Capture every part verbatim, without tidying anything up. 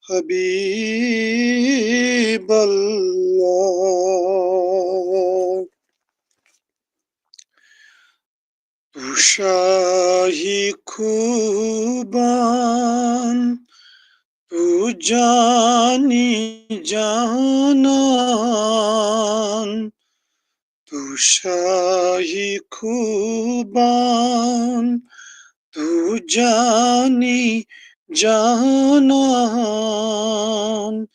حبیب اللہ۔ تو شاہی خوبان، تو جانی جانان، تو شاہی خوبان، تو جانی جانان،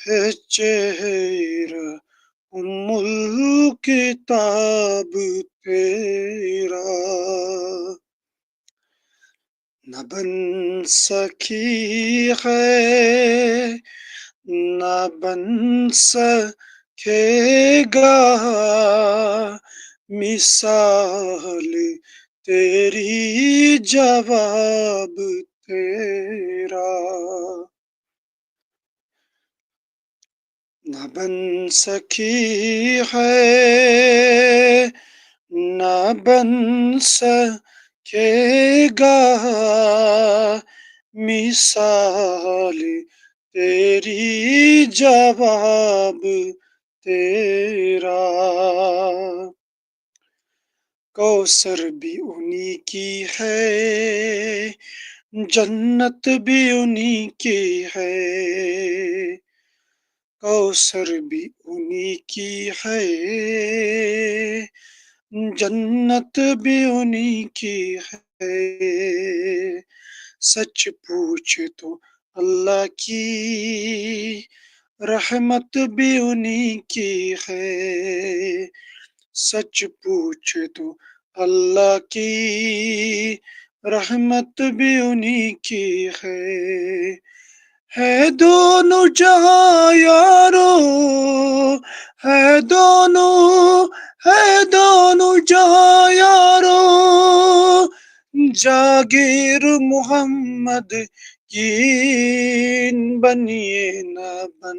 ہے چہرہ ام الکتاب تیرا۔ نہ بن سکی ہے، نہ بن سکے گا، مثال تیری جواب تیرا۔ نہ بن سکی ہے، نہ بن سکے گا، مثال تیری جواب تیرا۔ کوثر بھی انہی کی ہے، جنت بھی انہی کی ہے۔ کوثر بھی انہی کی ہے، جنت بھی انہی کی ہے۔ سچ پوچھے تو اللہ کی رحمت بھی انہی کی ہے۔ سچ پوچھے تو اللہ کی رحمت بھی انہی کی ہے۔ ہے دونوں جہاں یارو، ہے دونوں، ہے دونوں جہاں یارو، جاگیر محمد کی بنیے۔ نہ بن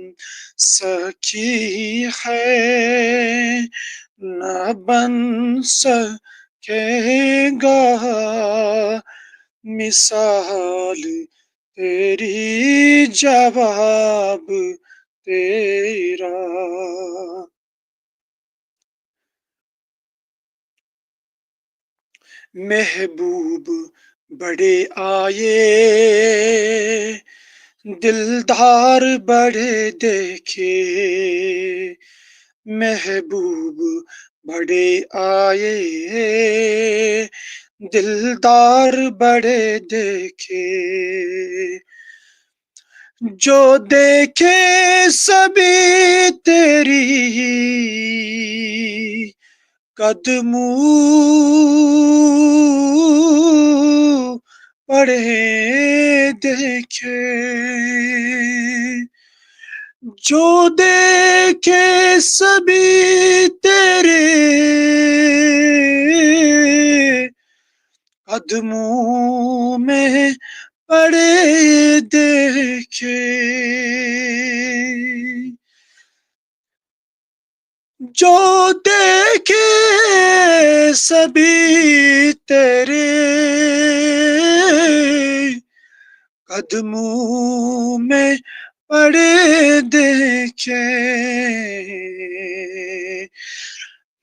سکی ہے، نہ بن سکے گا، مثال تیری جواب تیرا۔ محبوب بڑے آئے، دلدار بڑے دیکھے۔ محبوب بڑے آئے، دلدار بڑے دیکھے۔ جو دیکھے سبھی تیری قدموں پڑے دیکھے۔ جو دیکھے سبھی تیرے قدموں میں پڑے دیکھے۔ جو دیکھے سبھی تیرے قدموں میں پڑے دیکھے۔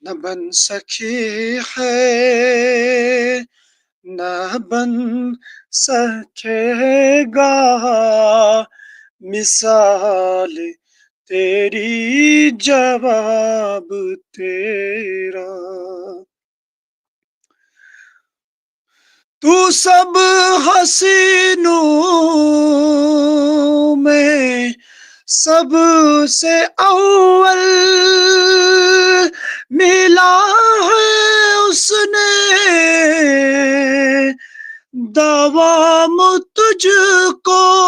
نہ بن سکے ہے، نہ بن سکے گا، مثال تیری جواب تیرا۔ تو سب حسینوں میں سب سے اول ملا ہے اس نے، دوام تجھ کو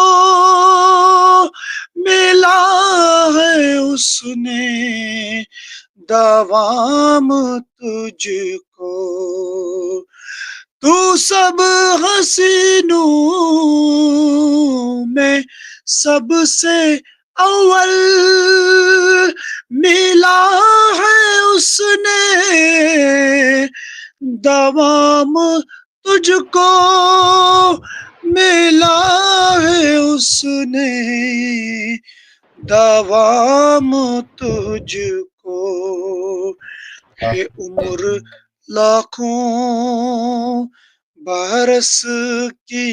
ملا ہے اس نے، دوام تجھ کو۔ تو سب حسینوں میں سب سے اول ملا ہے اس نے، دوام تجھ کو ملا ہے اس نے دوام تجھ کو، ہے عمر لاکھوں برس کی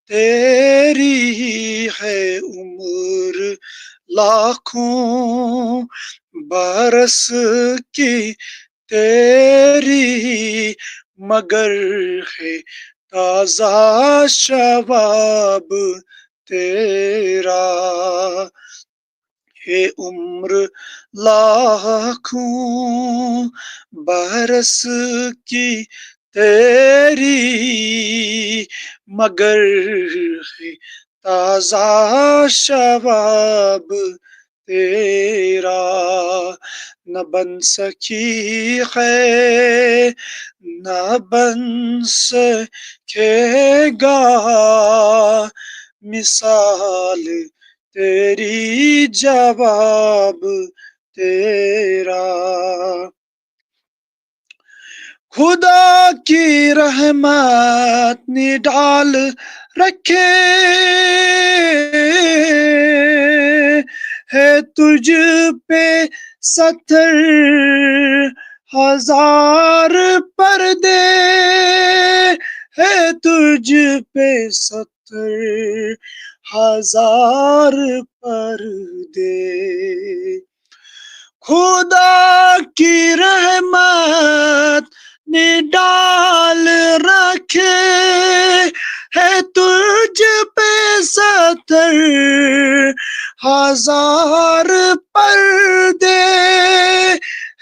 تیری، ہے عمر لاکھوں برس کی تیری، مگر ہے تازہ شباب تیرا۔ ہے عمر لاکھوں برس کی تیری، مگر ہے تازہ شباب تیرا۔ نہ بن سکی ہے، نہ بن سکے گا مثال تیری، جواب تیرا۔ خدا کی رحمت نے ڈال رکھے ہے تجھ پہ ستر ہزار پردے، ہے تجھ پہ ستر ہزار پردے۔ خدا کی رحمت نے ڈال رکھے ہے تجھ پہ ستر ہزار پردے،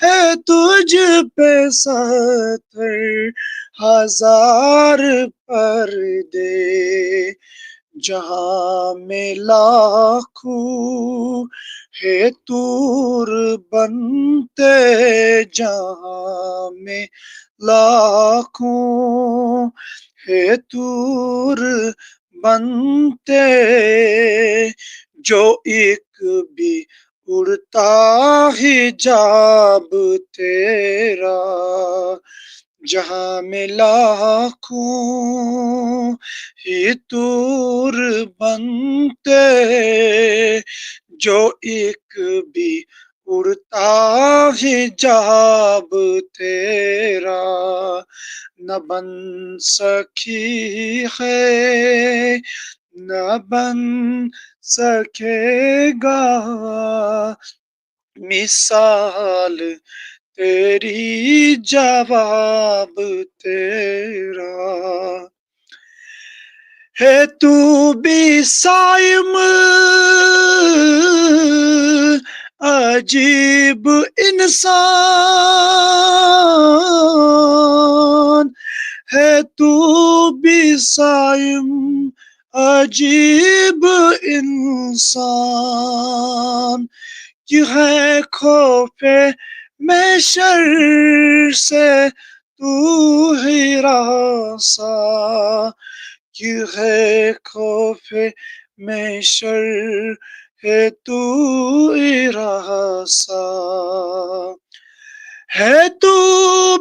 ہے تجھ پہ ستر ہزار پردے۔ جہاں میں لاکھوں ہے طور بنتے، جہاں میں لاکھوں ہے طور بنتے، جو ایک بھی اڑتا حجاب تیرا۔ جہاں میں لاکھوں ہی طور بنتے، جو ایک بھی اڑتا حجاب تیرا۔ نہ بن سکی ہے، نہ بن سکے گا مثال تیری، جواب تیرا۔ ہے تو بھی صائم عجیب انسان، ہے تو بھی صائم عجیب انسان، کہ ہے خوف محشر سے تو ہراساں، کہ ہے خوف محشر ہے تو ہراساں۔ ہے تو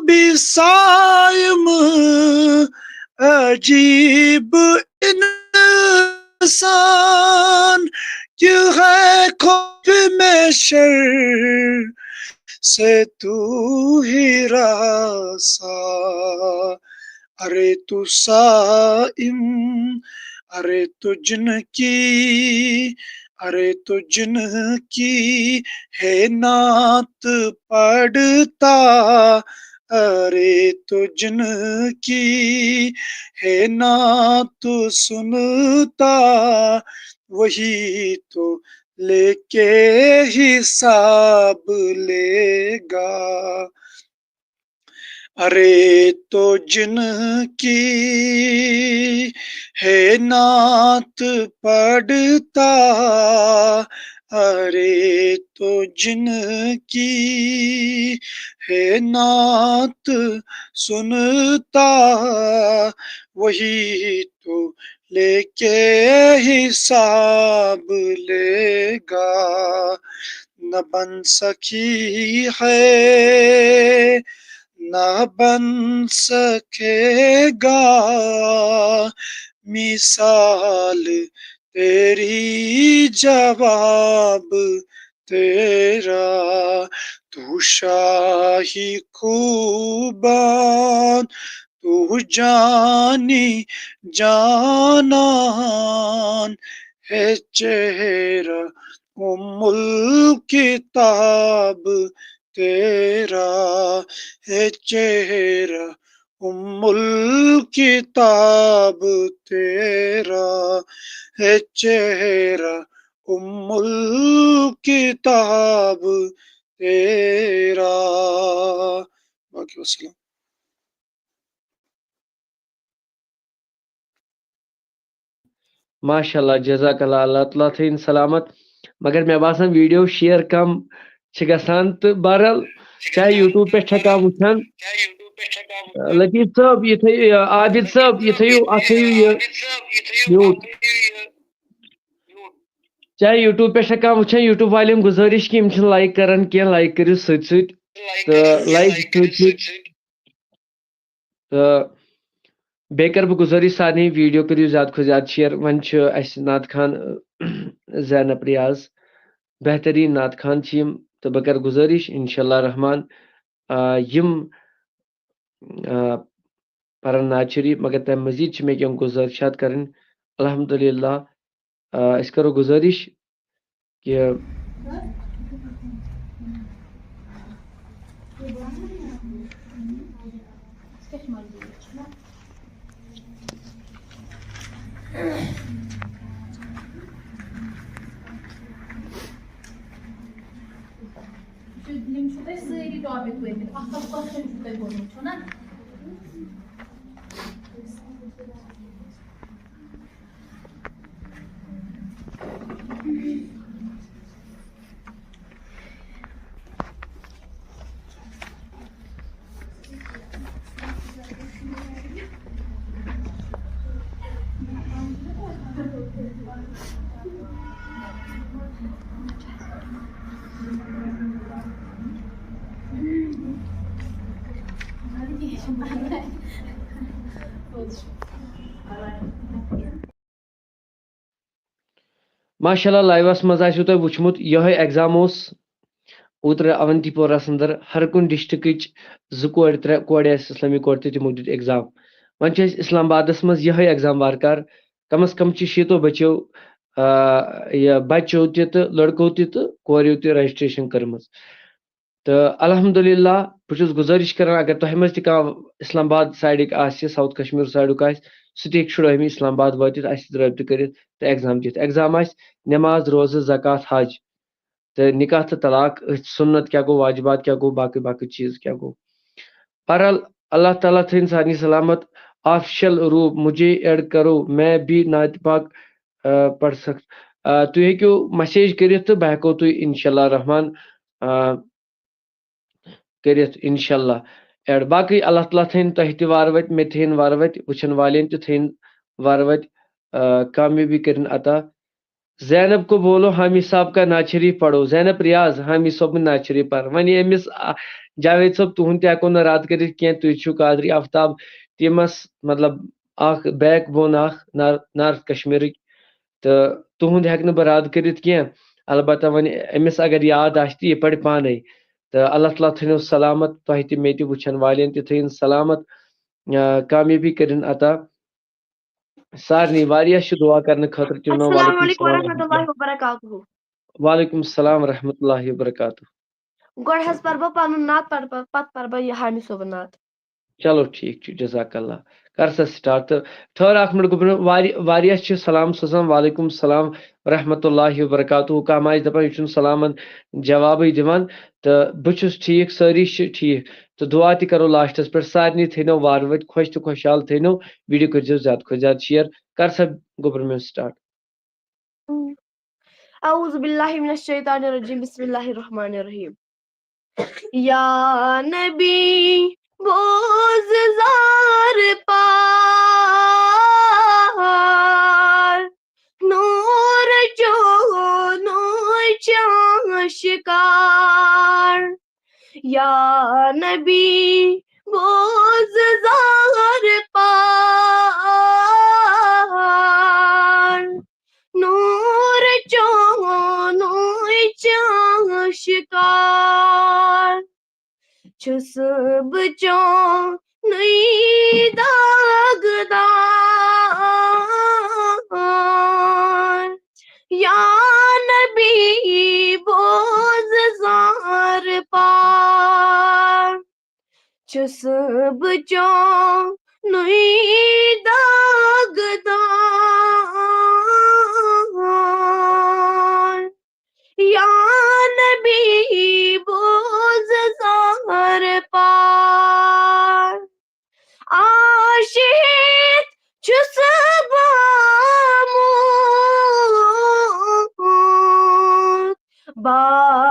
بھی صائم عجیب انسان، کہ ہے خوف محشر سے تو ہراساں۔ ارے تو صائم، ارے تو جن کی، ارے تو جن کی ہے نعت پڑھتا، ارے تو جن کی ہے نعت سنتا، وہی تو لے کے حساب لے گا۔ ارے تو جن کی ہے نعت پڑھتا، ارے تو جن کی ہے نعت سنتا، وہی تو لے کے حساب لے گا۔ نہ بن سکی ہے، نہ بن سکے گا مثال تیری، جواب تیرا۔ تو شاہی خوبان، تو جانی جانان، ہے چہرہ ام الکتاب تیرا، ہے چہرہ ام الکتاب تیرا، ہے چہرہ ام الکتاب تیرا۔ باقی وسلام۔ ماشاء اللہ، جزاک اللہ، اللہ تعالیٰ تھٲیِن سلامت۔ مگر مےٚ باسان ویڈیو شیئر کم چھِ گژھان، تہٕ بہرحال چاہے یوٗٹیوب پٮ۪ٹھ چھا کانٛہہ وٕچھان، لطیف صٲب، یہِ تھٲیِو، یہِ عابد صٲب، یہِ تھٲیِو، اَتھ تھٲیِو یہِ میوٗٹ۔ چاہے یوٗٹیوب پٮ۪ٹھ چھا کانٛہہ وٕچھان، یوٗٹیوب والٮ۪ن گُزٲرِش کہِ یِم چھِنہٕ لایک کران کینٛہہ، لایک کٔرِو سۭتۍ سۭتۍ۔ تہٕ لایک سۭتۍ سۭتۍ تہٕ بیٚیہِ کَرٕ بہٕ گُزٲرِش سارنٕے، ویٖڈیو کٔرِو زیادٕ کھۄتہٕ زیادٕ شِیَر۔ وۄنۍ چھِ اَسہِ نعت خان، زینب ریاض، بہتریٖن نعت خان چھِ یِم، تہٕ بہٕ کَرٕ گُزٲرِش، اِنشاء اللہ رحمان، آ، یِم، آ، پَرَن نعت شریٖف، مگر تَمہِ مٔزیٖد چھِ مےٚ کینٛہہ گُزٲرِشات کَرٕنۍ۔ الحمدللہ، آ، أسۍ کَرو گُزٲرِش کہِ یِم چھِو تۄہہِ سٲری ٹاپِک پٔرمٕتۍ، اَکھ اَکھ کوسچن چھُو تۄہہِ پوٚرمُت، چھُو نا؟ ماشاء اللہ، لایوَس منٛز آسِوٕ تۄہہِ وٕچھمُت، یِہوٚے ایگزام اوس اوترٕ اونتی پورہَس اندر۔ ہر کُنہِ ڈسٹرکٕچ زٕ کورِ، ترٛےٚ کورِ آسہٕ اسلٲمی کورِ، تہٕ تِمو دیُت ایگزام۔ وۄنۍ چھِ أسۍ اسلام آبادَس منٛز یِہوٚے ایگزام وارٕ کارٕ۔ کم از کم چھِ شیٖتو بچو، آ، یہِ بچو تہِ تہٕ لڑکو تہِ تہٕ کوریو تہِ رجسٹریشن کٔرمٕژ۔ تہٕ الحمدللہ، بہٕ چھُس گُزٲرِش کران، اگر تۄہہِ منٛز تہِ کانٛہہ اسلام آباد سایڈٕکۍ آسہِ، ساوُتھ کشمیر سایڈُک آسہِ، سُہ تہِ ہیٚکہِ شُراہمہِ اسلام آباد وٲتِتھ، اَسہِ سۭتۍ رٲبطہٕ کٔرِتھ۔ تہٕ ایگزام دِتھ، ایگزام آسہِ نماز، روزٕ، زکوٰۃ، حج۔ تہٕ نکاح تہٕ طلاق، أتھۍ سُنت کیٛاہ گوٚو، واجبات کیٛاہ گوٚو، باقٕے باقٕے چیٖز کیٛاہ گوٚو۔ بہرحال، اللہ تعالیٰ تھٲیِن سارنٕے سلامت۔ آفیشل روٗپ مجھے ایڈ کرو، میں بھی نعت پاک، آ، پڑھ سک-، آ، تُہۍ ہیٚکِو مسیج کٔرِتھ تہٕ بہٕ ہٮ۪کو تُہۍ انشاءاللہ رحمان، آ، کٔرِتھ انشاءاللہ ایڈ۔ باقٕے اللہ تعالیٰ تھٲیِن تۄہہِ تہِ وارٕ وَتہِ، مےٚ تھٲیِن وارٕ وَتہِ، وٕچھن والٮ۪ن تہِ تھٲیِن وارٕ وَتہِ، آ، کامیٲبی کٔرِن عطا۔ زینب کو بولو حامی صاحب کا نعت شریف پڑھو۔ زینب ریاض، حامی صٲبُن نعت شریف پَر۔ وۄنۍ یہِ أمِس، آ، جاوید صٲب، تُہُنٛد تہِ ہٮ۪کو نہٕ رد کٔرِتھ کینٛہہ، تُہۍ چھِو قادری آفتاب ٹیٖمَس، مطلب، اَکھ بیک بون اَکھ نار-، نارتھ کشمیٖرٕکۍ۔ تہٕ تُہُنٛد ہٮ۪کہٕ نہٕ بہٕ رد کٔرِتھ کینٛہہ۔ البتہ وۄنۍ أمِس اگر یاد آسہِ تہٕ یہِ پَرِ پانَے۔ تہٕ اللہ تعالیٰ تھٲینو سلامت تۄہہِ تہِ، مےٚ تہِ، وٕچھن والٮ۪ن تہِ تھٲیِن سلامت، آ، کامیٲبی کٔرِن عطا۔ سارنٕے واریاہ چھِ دُعا کرنہٕ خٲطرٕ تِمن۔ السلام وعلیکم علیکم السلام ورحمۃ ورحمۃ اللہ اللہ۔ وبرکاتہ۔ وعلیکم السلام ورحمۃ اللہ وبرکاتہ۔ گۄڈٕ حظ پَرٕ بہٕ پَنُن نعت، پَتہٕ پَرٕ، پَتہٕ پَرٕ بہٕ یہِ حامی صٲبُن نعت۔ چلو ٹھیٖک چھُ، جزاک اللہ۔ کر سا سٹارٹ تہٕ ٹھٔہر اکھ منٹ، گوٚبرو، واریاہ، واریاہ چھِ سلام سوزان، وعلیکم السلام ورحمۃ اللہ وبرکاتہ۔ کانٛہہ ما آسہِ دَپان یہِ چھُنہٕ سلامن جوابٕے دِوان، تہٕ بہٕ چھُس ٹھیٖک، سٲری چھِ ٹھیٖک۔ تہٕ دُعا تہِ کرو لاسٹس پٮ۪ٹھ، سارنٕے تھٲینو وارٕ وٲتۍ، خۄش تہٕ خۄشحال تھٲینو۔ ویڈیو کٔرزیو زیادٕ کھۄتہٕ زیادٕ شیئر۔ کر سا گوٚبرٕ میون سٹارٹ۔ اعوذ باللہ من الشیطان الرجیم، بسم اللہ الرحمن الرحیم۔ یا نبی بوز زار پار، نور جو نور چاں شکار۔ یا نبی بوز زہر پار، نور چون چاشکار، چھُس بہٕ چونُے داغدار۔ یا نبی، بوز زہر پار، چھُس بہٕ چونُے داغدار۔ یا نبی، بوز زہر پار۔ آشیت چھُس بہٕ آمُت، با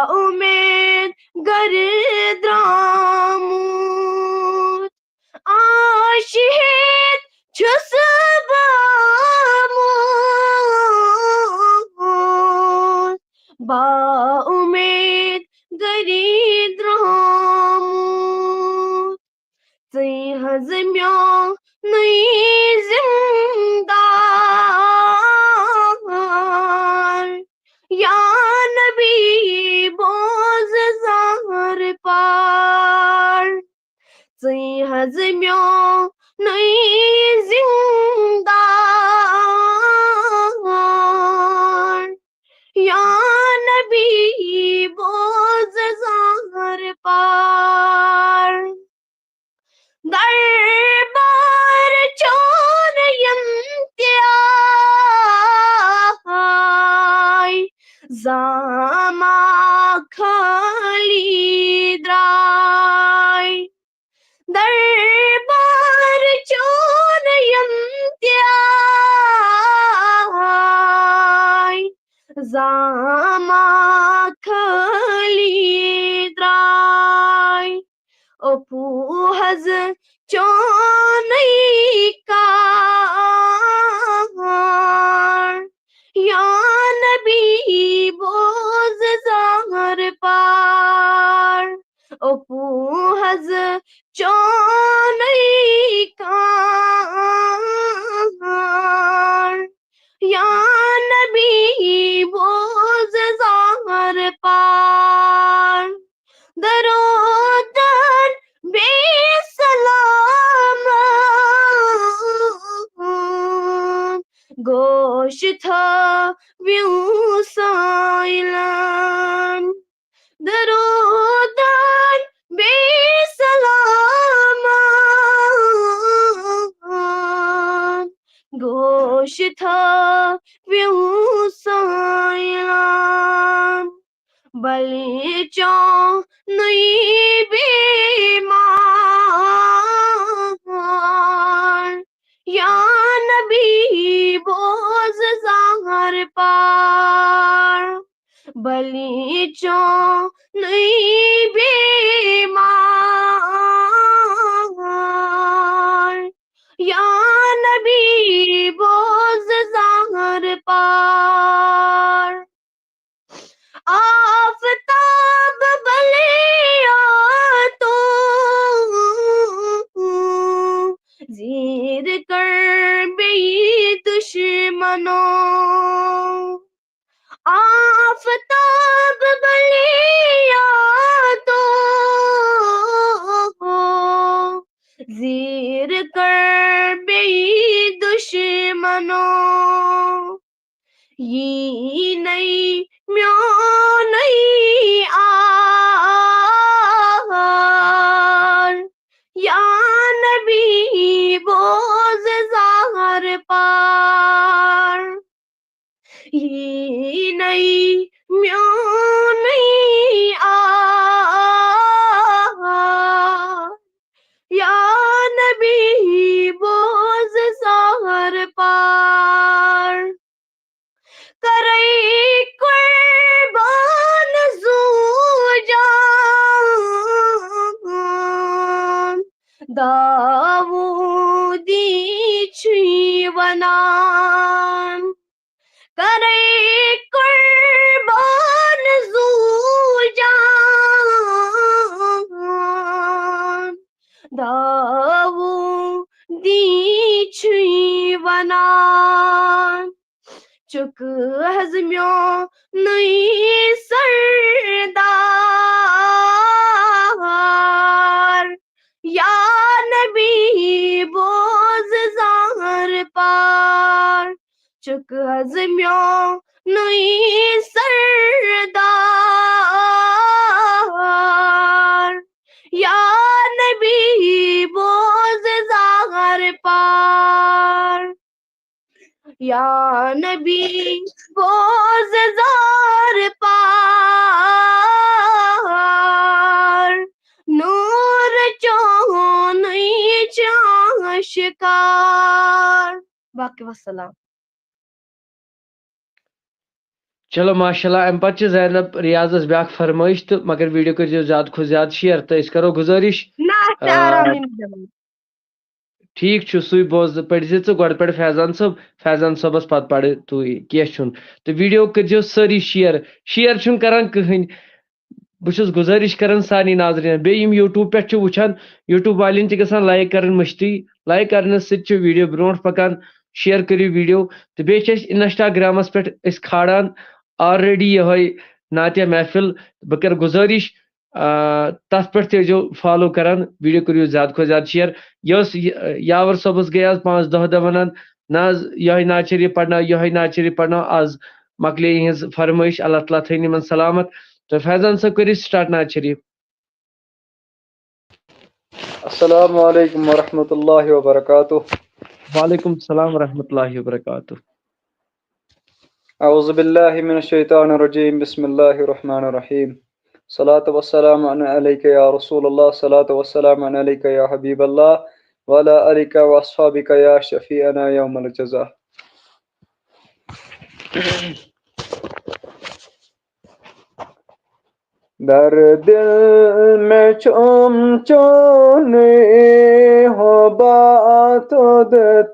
اُمید گرِ درٛامُت۔ آشیت چھُس بہٕ آمُت، با اُمید گرِ درٛامُت۔ ژٕے حظ میونُے زِمدار۔ یا نبی، بوز زہر پار، ژٕے حظ میونُے زِمدار۔ یا نبی، بوز زہر پار۔ دربار چون امتیاز، زامہ خٲلی درٛاے۔ دربار چون امتیاز، زامہ خٲلی درٛاے۔ اوپو حظ چونُے کار۔ یا نبی، بوز زہر پار، اوپو حظ چونُے کار۔ یا نبی، بوز زہر پار۔ درودن بے سلام، گوش تھٲوِو سٲیلن۔ درودن بے سلام، گوش تھٲوِو سٲیلن۔ بلے چونُے بیمار۔ یا نبی، بوز زہر پار، بلے چونُے بیمار۔ یا نبی، بوز زہر پار۔ آفتاب بلیا تو زیر کر بے دشمنوں۔ آفتاب بلیا تو زیر کر بے دشمنوں۔ یی نئی میونئی آر۔ یا نبی، بوز زہر پار۔ یی نئی میونئی آر۔ یا نبی، بوز زہر پار۔ کرے قربان زو جان، داوودی چھی ونان۔ کرے قربان حظ میونُے سردار، یا نبی بوز زار پار۔ چُک حظ میونُے سردار، یا نبی بوز زار پار۔ یا نبی بوز زار پار، نور چونُے چھُ آشکار۔ باقی وسلام۔ چلو ماشاء اللہ، امہِ پتہٕ چھِ زینب ریاضس بیاکھ فرمٲیش تہٕ مگر ویڈیو کٔرزیو زیادٕ کھۄتہٕ زیادٕ شیئر تہٕ أسۍ کرو گُزٲرِش۔ نہ، أسۍ چھِ آ، آرام دِوان۔ ٹھیٖک چھُ، سُے بوز، پٔرزِ ژٕ گۄڈٕ پٔرِ فیضان صٲب، فیضان صٲبس پتہٕ پرِ تُہۍ، کینٛہہ چھُنہٕ۔ تہٕ ویڈیو کٔرزیو سٲری شیئر، شیئر چھُنہٕ کران کٕہٕنۍ۔ بہٕ چھُس گُزٲرِش کران سارنٕے ناظریٖنَن، بیٚیہِ یِم یوٗٹیوب پٮ۪ٹھ چھِ وٕچھان، یوٗٹیوب والٮ۪ن چھِ گژھان لایک کرٕنۍ مٔشتٕے، لایک کرنہٕ سۭتۍ چھُ ویڈیو برونٛٹھ پکان، شیئر کٔرِو ویڈیو۔ تہٕ بیٚیہِ چھِ أسۍ انسٹاگرامس پٮ۪ٹھ أسۍ کھالان آلریڈی یِہوٚے نعتیہ محفل۔ بہٕ کرٕ گُزٲرِش، آ، تتھ پٮ۪ٹھ تہِ ٲسۍزیو فالو کران، ویڈیو کٔرِو زیادٕ کھۄتہٕ زیادٕ شیئر۔ یہِ ٲس یہِ، یاور صٲبس گٔے آز پانٛژھ دَہ دۄہ ونان، نہ حظ، یِہوٚے نعت شریف پرناو، یِہوٚے نعت شریف پرناو، آز مۄکلے یِہٕنٛز فرمٲیش، اللہ تعالیٰ تھٲیِن یِمن سلامت۔ تہٕ فیضان صٲب، کٔرِو سٹارٹ نعت شریف۔ السلام عليكم ورحمة الله وبركاته. وعلیکم السلام ورحمۃ اللہ وبرکاتہ۔ أعوذ بالله من الشيطان الرجيم. بسم الله الرحمن الرحيم. صلاة والسلام عليك يا رسول الله، صلاة والسلام عليك يا حبيب الله، وعلى آلك وأصحابك يا شفيعنا يوم الجزاء. در دل میں چوم چونے ہو بات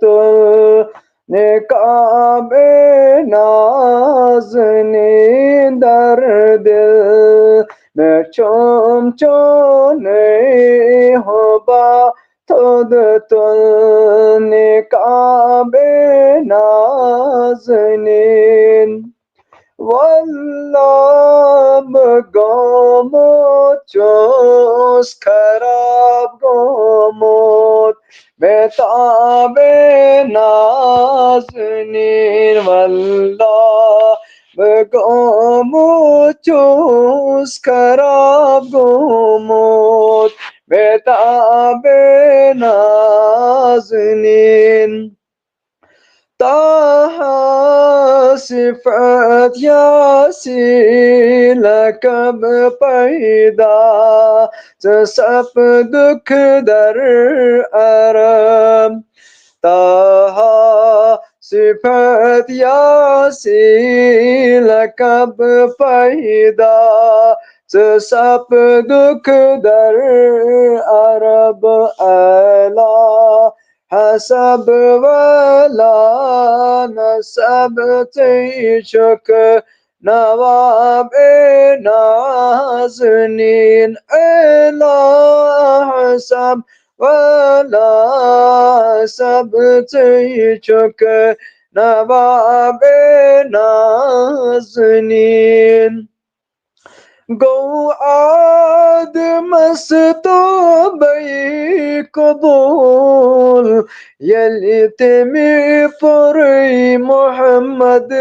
تو نے کعبے نازنین، در دل میں چوم چونے ہو بات تو نے کعبے نازنین. واللہ بہٕ گوٚمُت چھُس خراب گوٚمُت، مےٚ تابے نازنیٖن۔ واللہ بہٕ گوٚمُت چھُس خراب گوٚمُت، مےٚ تابے نازنیٖن۔ طه صفت یاسی لقب پیدا، ژٕ سپدُکھ در عرب۔ طه صفت یاسی لقب پیدا، ژٕ سپدُکھ در عرب۔ اعلیٰ حسب والا نسب ژے چھُکھ نواب نازنین۔ اعلیٰ حسب والا سب ژے چھُکھ نواب نازنین۔ گوٚو آدمس توبے قبول، ییٚلہِ تٔمۍ پوٚرُے محمد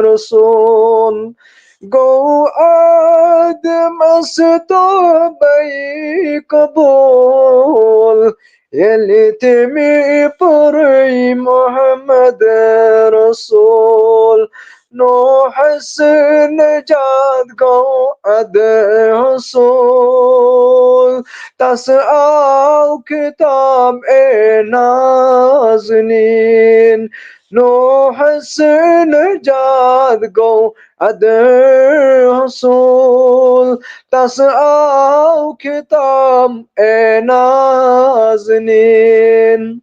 رسول۔ گوٚو آدمس توبے قبول، ییٚلہِ تٔمۍ پوٚرُے محمد رسول۔ نوحس نجات گوٚو ادٕ حصول، تس آو خطاب اے نازنین۔ نوحس نجات گوٚو ادٕ حصول، تس آو خطاب اے نازنین۔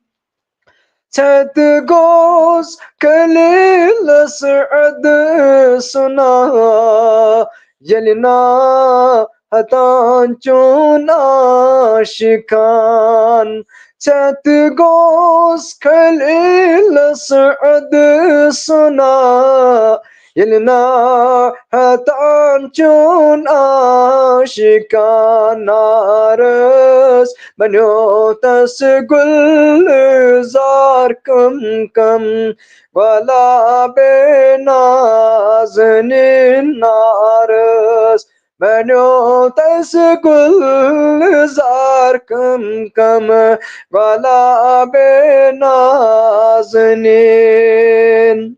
ژھٮ۪تہٕ گوٚژھ خلیلس ادٕ سُنا، ییٚلہِ نا ہتان چون عاشقان۔ ژےٚ تہِ گوٚژھ خلیٖلس عد سُنا، ییٚلہِ ناحتام چون عاشقان نارس بنیو تس گلزار کم کم، گۄلابے نازنیٖن نارس بنیو تس گلزار کم کم، گۄلابے نازنیٖن۔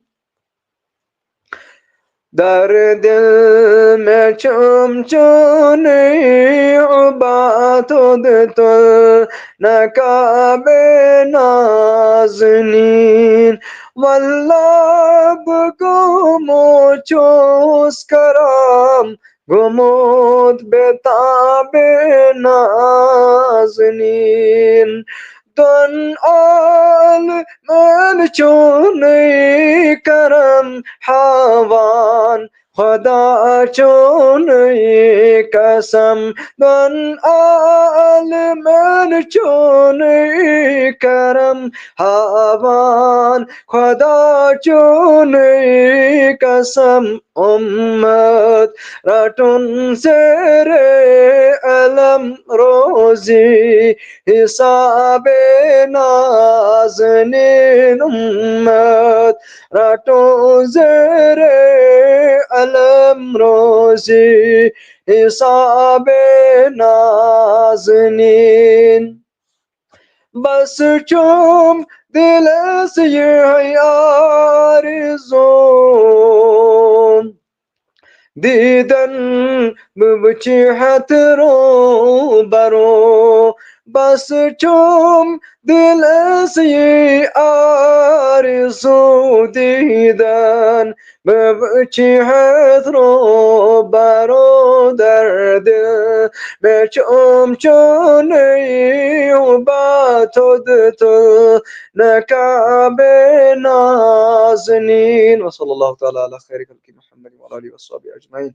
در دل مےٚ چھُم چونُے عبا تھوٚد تُل نقابے نازنیٖن۔ واللہ بہٕ گوٚمُت چھُس کرام گوٚمُت بے تابے نازنیٖن۔ دۄن عالمن چونُے کرم ہاوان، خدا چونُے قسم۔ دۄن عالمن چونُے کرم ہاوان، خدا چونُے قسم۔ اُمت رٹُن زیرِ علم روزی حسابے نازنیٖن۔ اُمت رٹُن زیرِ علم روزی حسابے نازنیٖن۔ بس چھُم دلس یِہوٚے آرزو، دیدن بہٕ وٕچھِ ہٮ۪تھ رو برو۔ بس چھُم دلس یہِ آرزو، دیدن بہٕ وٕچھِ ہٮ۪تھ رو برو۔ در دل مےٚ چھُم چونُے عبا تھوٚد تُل نقابے نازنیٖن۔ وصلی اللہ تعالیٰ علی خیر خلقہ محمد وعلی آلہ وصحبہ اجمعین۔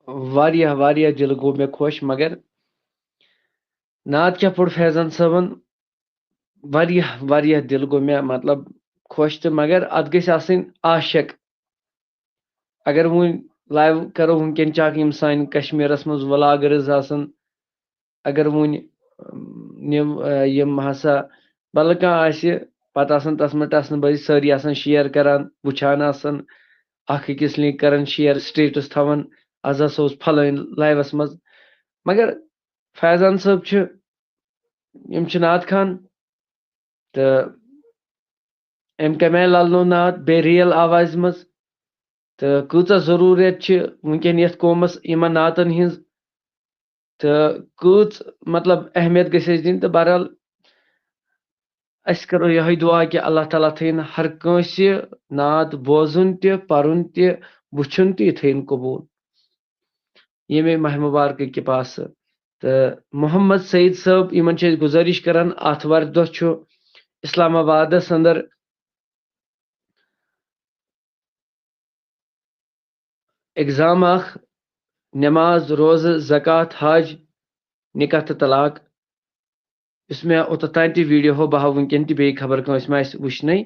واریاہ واریاہ دل گوٚو مےٚ خۄش، مگر نعت کیٛاہ پوٚر فیضان صٲبن؟ واریاہ واریاہ دل گوٚو مےٚ، مطلب، خۄش، تہٕ مگر اتھ گژھِ آسٕنۍ عاشق۔ اگر وۄنۍ لایو کرو وٕنکیٚن چیک، یِم سانہِ کشمیرس منٛز ولاگرز آسن، اگر وۄنۍ، اَم، یِم، آ، یِم ہسا بدل کانٛہہ آسہِ، پتہٕ آسان تتھ منٛز ٹسنہٕ بٲزی، سٲری آسان شیئر کران، وٕچھان آسان، اکھ أکِس لِنک کران شیئر، سٹیٹس تھاوان، از ہسا اوس فلٲنۍ لایوس منٛز۔ مگر فیضان صٲب چھِ، یِم چھِ نعت خان، تہٕ أمۍ کمہِ آیہِ للنو نعت بیٚیہِ ریل آوازِ منٛز، تہٕ کۭژاہ ضروٗریت چھِ وٕنکیٚن یتھ قومس یِمن نعتن ہٕنٛز، تہٕ کۭژ، مطلب، اہمیت گژھِ اَسہِ دِنۍ۔ تہٕ بہرحال، أسۍ کرو یِہوٚے دُعا کہِ اللہ تعالیٰ تھٲیِن ہر کٲنٛسہِ نعت بوزُن تہِ، پرُن تہِ، وٕچھُن تہِ، یہِ تھٲیِن قبوٗل ییٚمے ماہِ مُبارکہٕ کہِ پاسہٕ۔ تہٕ محمد سعید صٲب، یِمن چھِ أسۍ گُزٲرِش کران، آتھوارِ دۄہ چھُ اسلام آبادس اندر ایگزام اکھ، نماز، روزٕ، زکوٰۃ، حج، نکاح تہٕ طلاق، یُس مےٚ اوٚتتھ تام تہِ ویڈیو ہو، بہٕ ہاوٕ وٕنکیٚن تہِ بیٚیہِ خبر کٲنٛسہِ ما آسہِ وٕچھنَے۔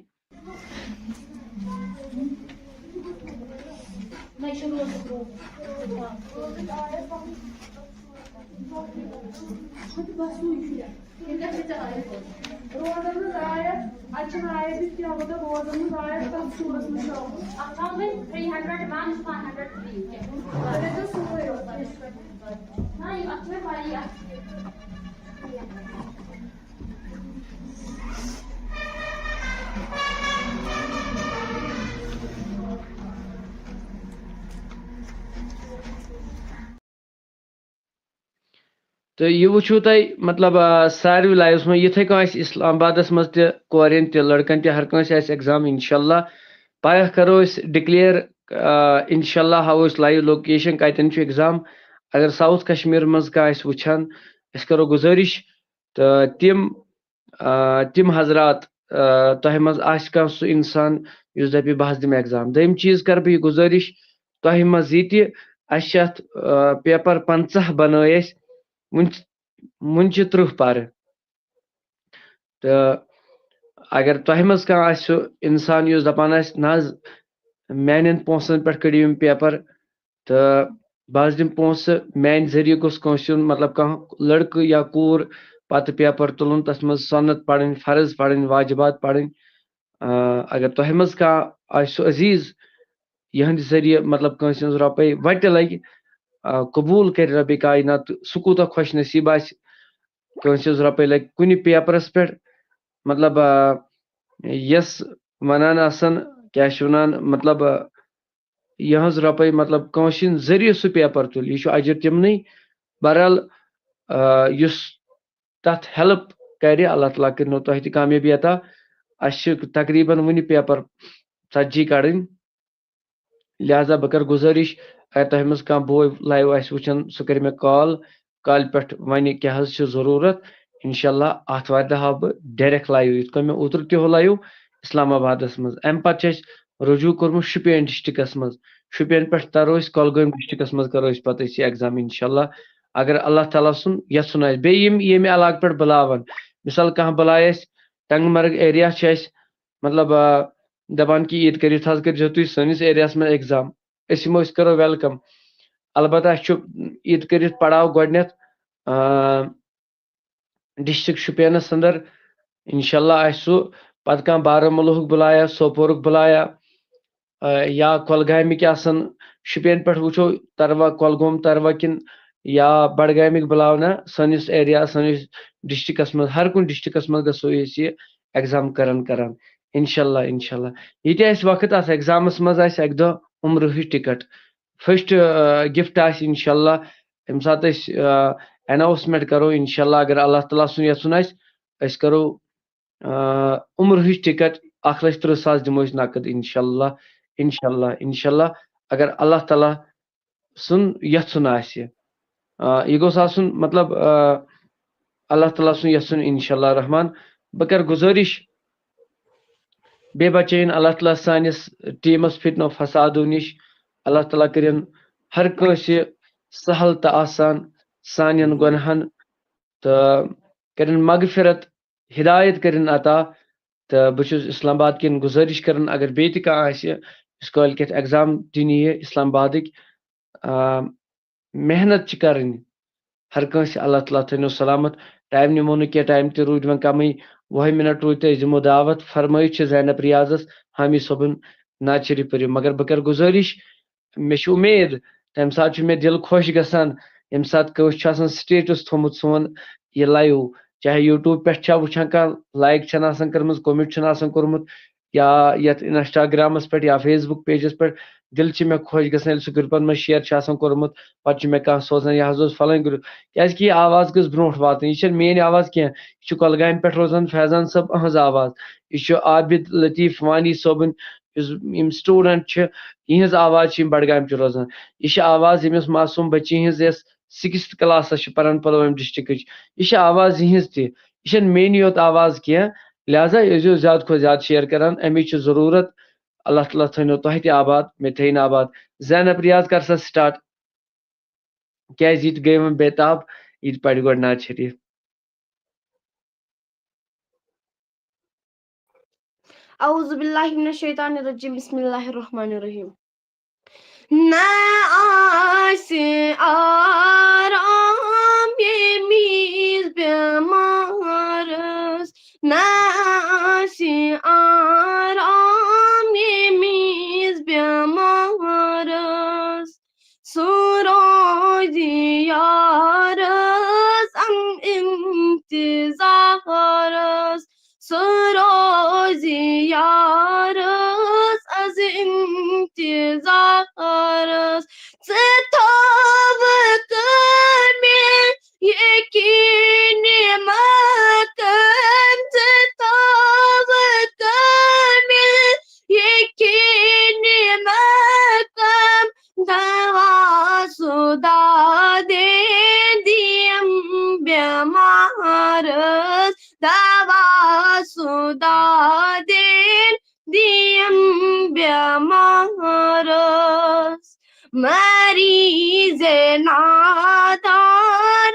روزن ہٕنٛز آیت، اتہِ چھنہٕ آیت یہِ کینٛہہ، مطلب روزن ہٕنٛز آیت کتھ سورس منٛز چھِ آمٕژ؟ اتھ چھِ آمٕتۍ three hundred one، one hundred three۔ تیٚلہِ چھُ سورُے اوس۔ نہ، یہِ، اتھ چھِ وۄنۍ واریاہ۔ تہٕ یہِ وٕچھِو تُہۍ، مطلب، آ، ساروی لایوَس منٛز، یِتھَے کٔنۍ آسہِ اسلام آبادَس منٛز تہِ کورٮ۪ن تہِ لٔڑکَن تہِ، ہر کٲنٛسہِ آسہِ ایگزام، اِنشاء اللہ۔ پَگاہ کَرو أسۍ ڈِکلیئر، آ، اِنشاء اللہ ہاوو أسۍ لایِو لوکیشَن کَتٮ۪ن چھُ ایگزام۔ اگر ساوُتھ کشمیٖر منٛز کانٛہہ آسہِ وٕچھان، أسۍ کَرو گُزٲرِش، تہٕ تِم، آ، تِم حضرات، آ، تۄہہِ منٛز آسہِ کانٛہہ سُہ اِنسان یُس دَپہِ، "بہٕ حظ دِمہٕ ایگزام۔" دوٚیِم چیٖز کَرٕ بہٕ یہِ گُزٲرِش تۄہہِ منٛز یہِ تہِ، اَسہِ چھِ اَتھ، آ، پیپر پنٛژاہ بَنٲے اَسہِ، وُنہِ چھِ وُنہِ چھِ ترٕٛہ پَرٕ۔ تہٕ اگر تۄہہِ منٛز کانٛہہ آسہِ سُہ اِنسان یُس دَپان آسہِ، "نہ حظ، میٛانٮ۪ن پونٛسَن پٮ۪ٹھ کٔڑِو یِم پیپَر، تہٕ بہٕ حظ دِمہٕ پونٛسہٕ، میٛانہِ ذٔریعہٕ گوٚژھ کٲنٛسہِ ہُنٛد، مطلب، کانٛہہ لٔڑکہٕ یا کوٗر پَتہٕ پیپَر تُلُن، تَتھ منٛز سۄنت پَرٕنۍ، فرض پَرٕنۍ، واجبات پَرٕنۍ۔" آ، اگر تۄہہِ منٛز کانٛہہ آسہِ سُہ عزیٖز، یِہنٛدِ ذٔریعہٕ، مطلب، کٲنٛسہِ ہٕنٛز رۄپَے وَٹہِ لَگہِ، آ، قبوٗل کَرِ رۄبِ کاینات، سُہ کوٗتاہ خۄش نصیٖب آسہِ، کٲنٛسہِ ہٕنٛز رۄپَے لَگہِ کُنہِ پیپرَس پٮ۪ٹھ، مطلب، آ، یَس وَنان آسَن، کیٛاہ چھِ وَنان، مطلب، آ، یِہٕنٛز رۄپَے، مطلب، کٲنٛسہِ ہٕنٛدِ ذٔریعہٕ سُہ پیپر تُلہِ، یہِ چھُ اجر تِمنٕے۔ بہرحال، آ، یُس تَتھ ہیلپ کَرِ، اللہ تعالیٰ کٔرِنو تۄہہِ تہِ کامیٲبی عطا۔ اَسہِ چھِ تقریباً وُنہِ پیپر ژتجی کَڑٕنۍ، لہذا بہٕ کَرٕ گُزٲرِش، اگر تۄہہِ منٛز کانٛہہ بوے لایِو آسہِ وٕچھان، سُہ کَرِ مےٚ کال، کالہِ پٮ۪ٹھ وَنہِ کیٛاہ حظ چھِ ضروٗرت۔ انشاءاللہ آتھوارِ دۄہ ہاوٕ بہٕ ڈائریکٹ لایِو، یِتھ کٔنۍ مےٚ اوترٕ تہِ ہو لایِو اسلام آبادس منٛز۔ اَمہِ پَتہٕ چھِ اَسہِ رجوع کوٚرمُت شُپین ڈسٹرکٹس منٛز۔ شُپین پٮ۪ٹھ ترو أسۍ کۄلگٲمۍ ڈسٹرکٹس منٛز، کرو أسۍ پَتہٕ أسۍ یہِ ایگزام انشاءاللہ، اگر اللہ تعالیٰ سُنٛد یَژھُن آسہِ۔ بیٚیہِ یِم ییٚمہِ علاقہٕ پٮ۪ٹھ بُلاون، مثال کانٛہہ بُلایہِ اَسہِ، ٹنٛگ مرگ ایریا چھِ اَسہِ، مطلب، آ، دَپان کہِ ییٚتہِ کٔرِتھ حظ کٔرۍزیو تُہۍ سٲنِس ایریاہَس منٛز ایگزام، أسۍ یِمو، أسۍ کَرو ویلکم۔ البتہ اَسہِ چھُ ییٚتہِ کٔرِتھ پڑاو گۄڈٕنٮ۪تھ، آ، ڈسٹرکٹ شُپینَس اندر۔ انشاءاللہ آسہِ سُہ پَتہٕ کانٛہہ بارہمولہُک بُلایا، سوپورُک بُلایا، آ، یا کۄلگامِکۍ آسَن، شُپین پٮ۪ٹھ وٕچھو تَروا، کۄلگوم تَروا کِنہٕ یا بڈگامِکۍ بُلاونا سٲنِس ایریا، سٲنِس ڈسٹرکٹس منٛز، ہر کُنہِ ڈسٹرکٹس منٛز گژھو أسۍ یہِ ایگزام کران کران۔ انشاءاللہ، انشاءاللہ۔ یہِ تہِ آسہِ وقت، اَتھ ایگزامَس منٛز آسہِ اَکہِ دۄہ عمرٕہٕچ ٹکٹ۔ فرسٹ، آ، گفٹ آسہِ انشاءاللہ، ییٚمہِ ساتہٕ أسۍ، آ، اناؤنسمنٹ کرو، انشاءاللہ، اگر اللہ تعالیٰ سُنٛد یَژھُن آسہِ، أسۍ کرو، آ، عمرٕہٕچ ٹکٹ، اکھ لچھ ترٕٛہ ساس دِمو أسۍ نقد، انشاءاللہ، انشاءاللہ، انشاءاللہ، اگر اللہ تعالیٰ سُنٛد یَژھُن آسہِ۔ آ، یہِ گوٚژھ آسُن، مطلب، آ، اللہ تعالیٰ سُنٛد یَژھُن، انشاءاللہ الرحمن۔ بہٕ کرٕ گُزٲرِش، بیٚیہِ بچٲیِن اللہ تعالیٰ سٲنِس ٹیمس فتنہٕ و فسادو نِش۔ اللہ تعالیٰ کٔرِن ہر کٲنٛسہِ سہل تہٕ آسان سانٮ۪ن گۄناہن تہٕ کٔرِن مغفرت، ہدایت کٔرِن عطا۔ تہٕ بہٕ چھُس اسلام آباد کٮ۪ن گُزٲرِش کران، اگر بیٚیہِ تہِ کانٛہہ آسہِ، یُس کٲلۍ کٮ۪تھ ایگزام دِنہِ یِیہِ اسلام آبادٕکۍ، آ، محنت چھِ کرٕنۍ۔ ہر کٲنٛسہِ اللہ تعالیٰ تھٲینو سلامت۔ ٹایم نِمو نہٕ کینٛہہ، ٹایم تہِ روٗدۍ وۄنۍ کمٕے، وُہے منٹ روٗدۍ تہٕ أسۍ دِمو دعوت۔ فرمٲیِتھ چھِ زینب ریاضس، حامی صٲبُن نعت شریف پٔرِو۔ مگر بہٕ کرٕ گُزٲرِش، مےٚ چھِ اُمید، تَمہِ ساتہٕ چھُ مےٚ دِل خۄش گژھان، ییٚمہِ ساتہٕ کٲنٛسہِ چھُ آسان سٹیٹس تھوٚومُت سون یہِ لایِو، چاہے یوٗٹیوب پٮ۪ٹھ چھا وٕچھان کانٛہہ، لایک چھَنہٕ آسان کٔرمٕژ، کومنٹ چھُنہٕ آسان کوٚرمُت، یا یَتھ انسٹاگرامس پٮ۪ٹھ یا فیس بُک پیجس پٮ۪ٹھ، دِل چھِ مےٚ خۄش گژھان، ییٚلہِ سُہ گروپن منٛز شیئر چھُ آسان کوٚرمُت، پتہٕ چھُ مےٚ کانٛہہ سوزان، "یہِ حظ اوس فلٲنۍ گروپ"، کیازِ کہِ یہِ آواز گٔژھ برونٛٹھ واتٕنۍ۔ یہِ چھَنہٕ میٲنۍ آواز کینٛہہ، یہِ چھُ کۄلگامہِ پٮ۪ٹھ روزان فیضان صٲب، أہنٛز آواز۔ یہِ چھُ عابد لطیف وانی صٲبُن، یُس، یِم سٹوڈنٹ چھِ، یِہنٛز آواز چھِ یِم بڈگامہِ چہِ روزان۔ یہِ چھِ آواز ییٚمِس معصوم بچی ہٕنٛز، یۄس سِکِستھ کلاسس چھِ پران پلوامہِ ڈسٹرکٹٕچ۔ یہِ چھِ آواز یِہنٛز تہِ، یہِ چھَنہٕ میٲنی یوت آواز کینٛہہ۔ لہذا ٲسۍزیو زیادٕ کھۄتہٕ زیادٕ شیئر کران، اَمِچ چھِ ضروٗرت۔ اللہ تعالیٰ تھٲینو تۄہہِ تہِ آباد، مےٚ تھٲیِن آباد۔ زینب ریاض، کر سا سٹارٹ، کیازِ یہِ تہِ گٔے وۄنۍ بے تاب، یہِ تہِ پرِ گۄڈٕ نعت شریف۔ اعوذ باللہ من الشیطان الرجیم، بسم اللہ الرحمن الرحیم۔ نہ آسہِ آرام ییٚمِس بٮ۪مارس، نہ آسہِ آرام ییٚمِس بٮ۪مارس۔ سُہ روزِ یارس ام انتظارس، سُہ روزِ یارس از انتظارس۔ ژٕ تھاوکھ مےٚ یقین مقام، ژٕ تھاوکھ مےٚ یقین مقام۔ دوا سُہ دادے دِیم بٮ۪مارس، دوا سُہ دادے دِیم بٮ۪مارس۔ مریض نادان،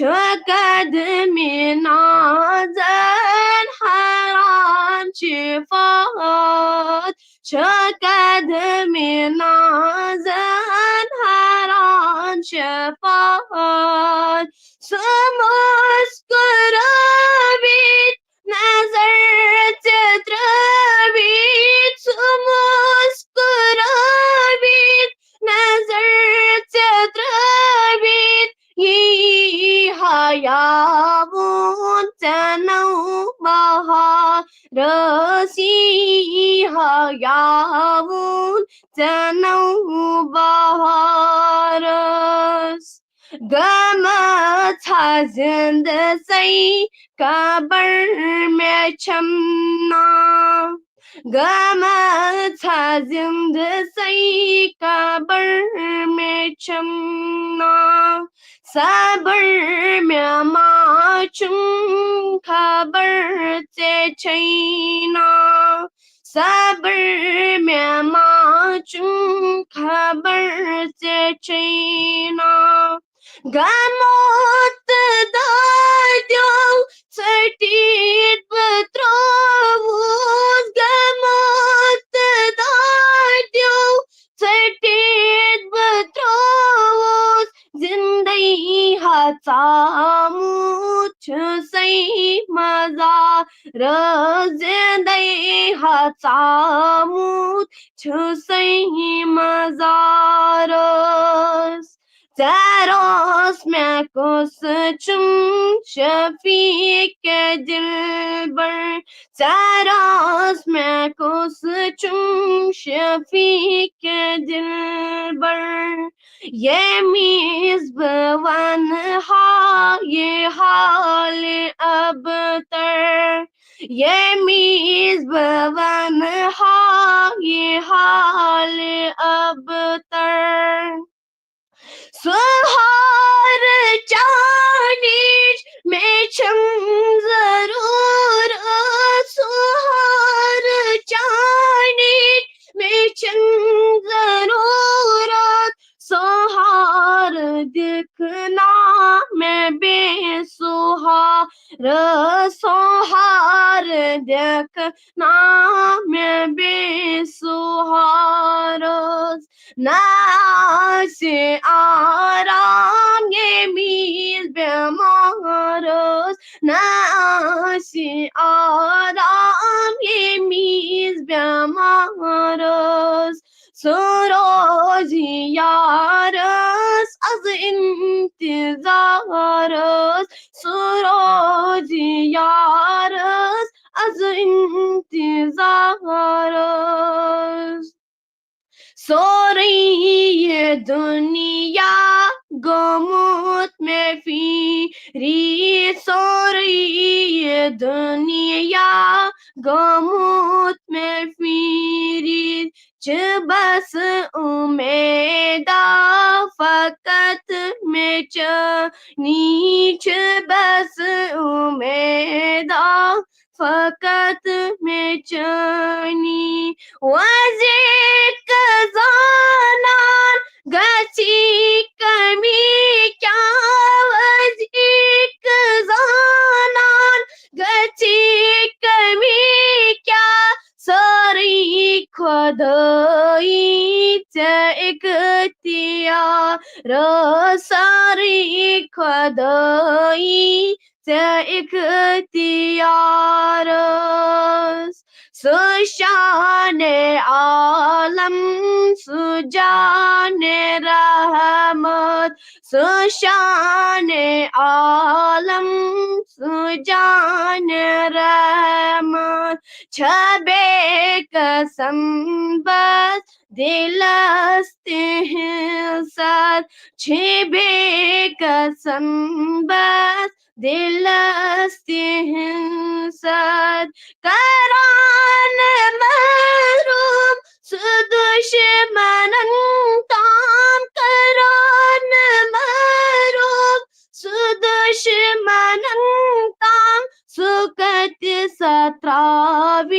چھُ قدمِ نازن حیران شفاعت، چھُ قدمِ نازن حیران شفاعت۔ سُہ مسکرٲوِتھ نظر ژےٚ ترٲوِتھ، سُہ مسکرٲوِتھ نظر ژےٚ ترٲوِتھ، یی ہا یاوُن ژےٚ نوبہارس، یی ہا یاوُن ژےٚ نوبہارس۔ گٔمٕژ ہا زِندٕ سَے قبر مےٚ چھَم نا، گٔمٕژ ہا زِندٕ سَے قبر مےٚ چھَم نا۔ صبر مےٚ ما چھُم خبر ژےٚ چھَے نا، صبر مےٚ ما چھُم خبر ژےٚ چھَے نا۔ غمو تہٕ دادیو ژٔٹِتھ بہٕ ترٛووُس، غمو تہٕ دادیو ژٔٹِتھ بہٕ ترٛووُس، زِندَے ہا ژامُت چھُ سَے مزارس، زِندَے ہا ژامُت چھُ سَے مزارس۔ ژےٚ روٚس مےٚ کُس چھُم شفیق دلبر، ژےٚ روٚس مےٚ کُس چھُم شفیق دلبر، ییٚمِس بہٕ وَنہٕ ہا یہِ حالہِ ابتر، ییٚمِس بہٕ وَنہٕ ہا یہِ حالہِ ابتر۔ سُہ ہار چانِچ مےٚ چھَم ضروٗرت، سُہ ہار چانِچ مےٚ چھَم ضروٗرت، سُہ ہار دِکھ نا مےٚ بے سُہارس، سُہ ہار دِکھ نا مےٚ بے سُہارس۔ نہ آسہِ آرام ییٚمِس بٮ۪مارس، نہ آسہِ آرام ییٚمِس بٮ۪مارس۔ سُہ روزِ یارس از انتظارس، سُہ روزِ یارس از انتظارس۔ سورُے یہِ دُنیا گوٚمُت مےٚ فیٖری، سورُے یہِ دُنیا گوٚمُت مےٚ فیٖری۔ چھِ بس اُمیدا فقط مےٚ چٲنی، چھِ بس اُمیدا فقط مےٚ چٲنی۔ وۄزیک زانان گژھی کمی کیٛاہ، وۄزیک زانان گژھی کمی کیٛاہ، سٲرٕے خۄدٲیی ژےٚ اختیار، سٲرٕے خۄدٲیی ژےٚ اختیارس۔ سُہ شانِ عالم، سُہ جانِ رحمت، سُہ شانِ عالم، سُہ جانِ رحمت۔ چھےٚ بے قسم بس دِلس تِہنٛز سر، چھِ بے قسم بس دِلس تِہنٛز سر۔ کران محروم سُہ دُشمنن تام، کران محروم سُہ دُشمنن تام، سُہ کتہِ سۄ ترٛاوِ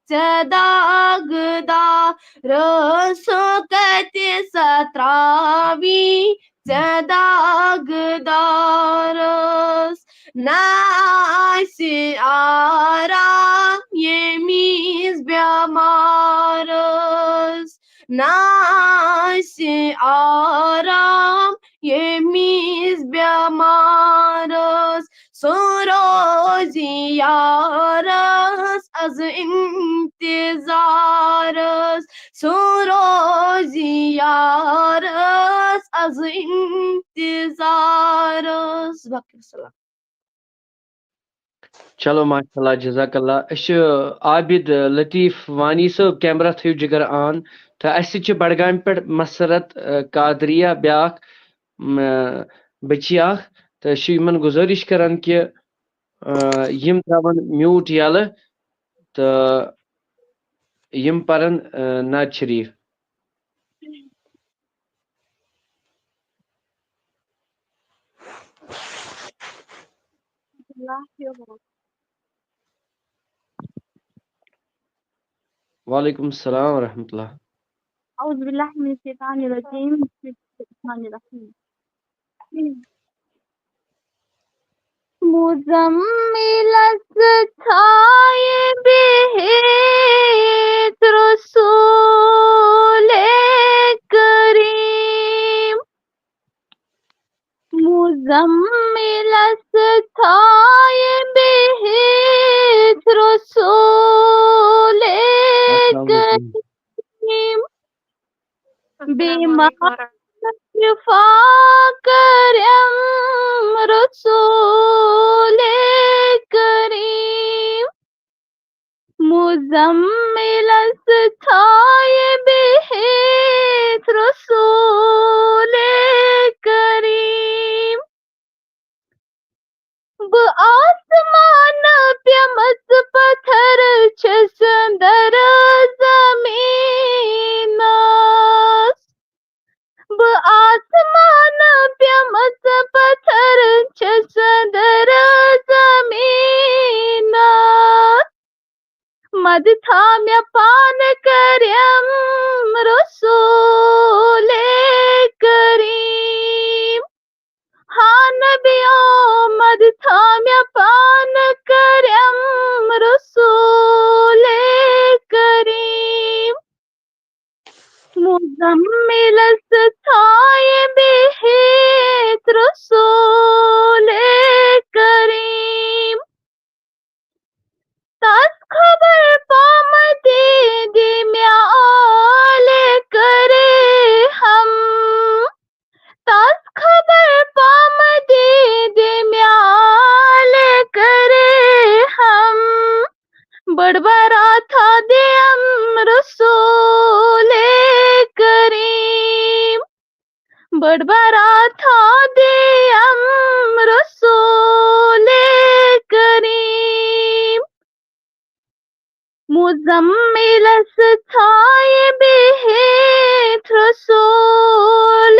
ژےٚ داغ دار، سُہ کتہِ سۄ ترٛاوِ ژےٚ داغ دارس۔ نہ آسہِ آرام ییٚمِس بٮ۪مارس، نہ آسہِ آرام ییٚمِس بٮ۪مارس۔ سُہ روزِ یارس از انتظارس، سُہ روزِ یارس از انتظارس۔ باقٕے وسلام۔ چلو، ماشاء اللہ، جزاک اللہ۔ أسۍ چھِ عابد لطیف وانی صٲب، کیمرہ تھٲیِو جِگر آن۔ تہٕ اَسہِ سۭتۍ چھِ بڈگامہِ پٮ۪ٹھ مسرت، آ، قادریہ بیٛاکھ، م، بٔچی اکھ۔ تہٕ أسۍ چھِ یِمن گُزٲرِش کران کہِ، آ، یِم ترٛاوَن میوٗٹ یَلہٕ تہٕ یِم پَرَن، آ، نعت شریٖف۔ وعلیکم السلام ورحمۃ اللہ۔ أعوذ بالله من الشيطان الرجيم. بسم الله الرحمن الرحيم. مزملس تھایہِ بِہِتھ رسول کریم۔ مزملس تھایہِ بِہِتھ رسول کریم۔ بیمار شفا کریم رسول کریم۔ مزملس تھایہِ بِہِتھ رسول کریم۔ بہٕ آسمان پیمٕژ پتھر چھَس أنٛدر زمینس۔ بہٕ آسمان پیمٕژ پتھر چھَس أنٛدر زمینس۔ مد تھاو مےٚ پانہٕ کریم رسول کریم۔ ہاں نبیو، مد تھاو مےٚ پانہٕ کریم رسول کریم۔ مزملس تھایہِ بِہِتھ رسول کریم۔ تس خبر پامتی دی مےٚ آلہِ کرے ہم۔ تس خبر پامتی دی مےٚ آلہِ کرے ہم۔ بڑبڑا تھا دیم رسول کریم۔ بڑبڑا تھا دیم رسول کریم۔ مزملس تھایہِ بِہِتھ رسول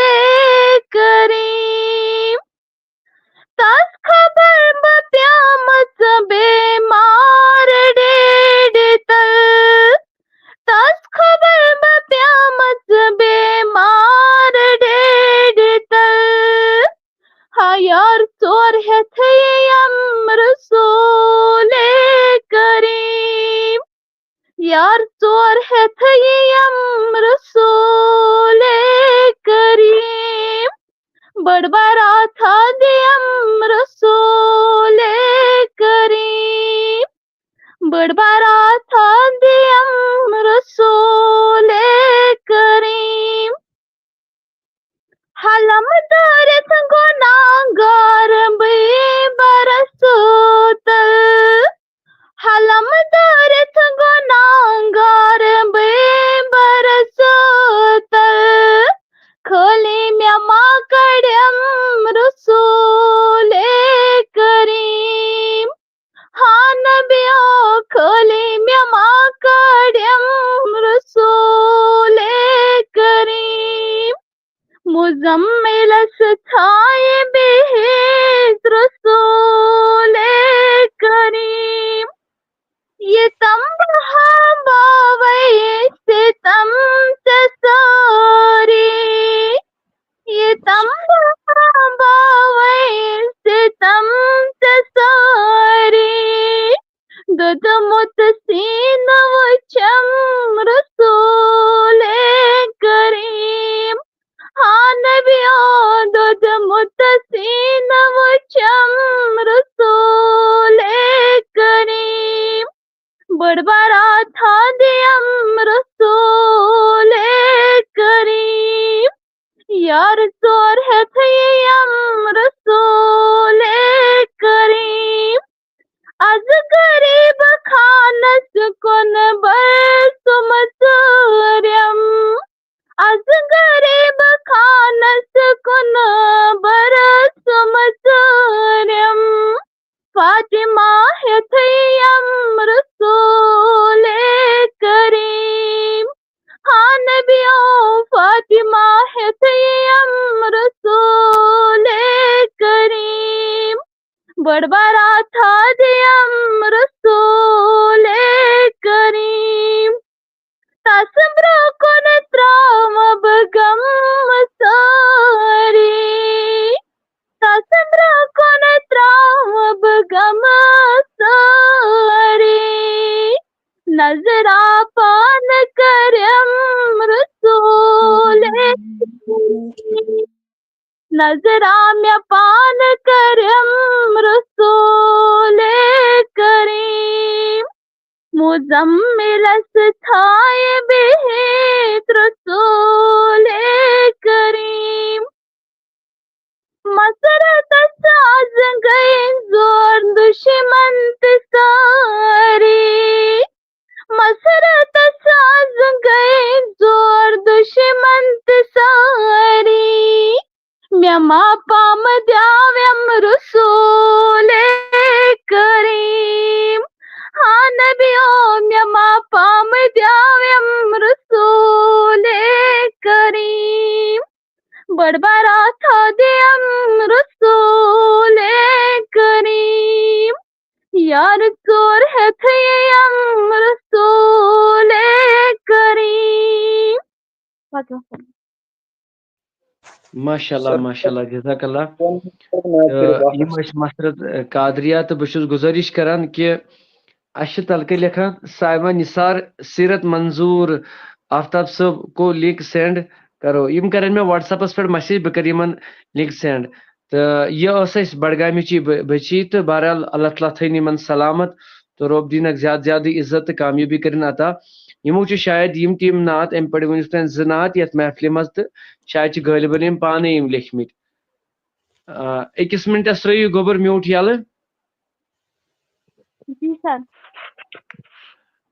کریم۔ تس خبر بہٕ پیمٕژ بیمار ڈیڈِ تل۔ تس خبر بہٕ پیمٕژ بیمار ڈیڈِ تل۔ ہا یار ژور ہٮ۪تھ یِم رسول کریم۔ یار ژور ہٮ۪تھ یِم رسول کریم۔ بڑبڑا تھا دیم رسول کریم۔ بڑبڑا تھا دیم رسول کریم۔ حلم دٲرِتھ گۄناہگار بہٕ برسوتل۔ حلم دٲرِتھ گۄناہگار بہٕ برسوتل۔ خٲلی مےٚ ما کڑیم رسول کریم۔ ہاں نبیو، خٲلی مےٚ ما کڑیم رسول کریم۔ مزملس تھایہِ بِہِتھ رسول کریم۔ یہِ تم بہا باوے ستم ژےٚ سٲری۔ یہِ ستم باوے ستم ژےٚ سٲری، دوٚدمُت سیٖنہٕ وٕچھم رسول کریم۔ ہاں نبیو، دوٚدمُت سیٖنہٕ وٕچھم رسول کریم۔ بٔڑ بارا تھا دِیم رسول کریم۔ یار ژور ہٮ۪تھ یِیم رسول کریم۔ از غریب خانس کُن برسُم ژٲرِم۔ از غریب خانس کُن برسُم ژٲرِم۔ فاطمہ ہٮ۪تھ یِیم رسول کریم۔ ہاں نبیو، فاطمہ ہٮ۪تھ یِیم رسول کریم۔ بٔڑ بارا تھا دِیم رسول کریم۔ تس برونٛہہ کُن ترٛاوٕ بہٕ غم سٲری۔ تس برونٛہہ کُن ترٛاوٕ بہٕ غم سٲری۔ نظرا پانہٕ کریم رسول۔ نظرا مےٚ پانہٕ کریم رسول کریم۔ مزملس تھایہِ بِہِتھ رسول کریم۔ مسرتس از گٔے زور دشمن تہِ سٲری۔ مسرتس از گٔے زور دشمن تہِ سٲری۔ مےٚ ما پامہٕ دیاوٮ۪م رسول کریم۔ ہاں نبیو، مےٚ ما پامہٕ دیاوٮ۪م رسول کریم۔ بٔڑ بارا تھا دِیم رسول کریم۔ یار ژور ہٮ۪تھ یِیم رسول کریم۔ پتہٕ وَسَلام۔ ماشاء اللہ، سر، ماشاء اللہ، جزاک اللہ۔ فون کٔرِو تہٕ واپس۔ یِم ٲسۍ مسرت، اَ، قادریہ، تہٕ بہٕ چھُس گُزٲرِش کران کہِ اَسہِ چھِ تَلہٕ کَنہِ لیکھان صائمہ نثار سیرت منظور آفتاب صٲب کو لنک سینڈ کرو۔ یِم کرن مےٚ WhatsApp-س پٮ۪ٹھ message، بہٕ کرٕ یِمن لنک سینڈ۔ تہٕ یہِ ٲس اَسہِ بڈگامِچی بٔ-، بٔچی، تہٕ بہرحال اللہ تعالیٰ تھٲیِن یِمن سلامت تہٕ رۄب دِنکھ زیادٕ زیادٕ عزت تہٕ کامیٲبی کٔرِن عطا۔ یِمو چھِ شاید یِم تہِ یِم نعت اَمہِ پٮ۪ٹھ ؤنِتھ تام زٕ نعت یَتھ محفلہِ منٛز، تہٕ شاید چھِ غٲلبن یِم پانے یِم لیکھمٕتۍ۔ آ، أکِس مِنٹَس ترٛٲیِو گوٚبُر mute یَلہٕ۔ جی سر۔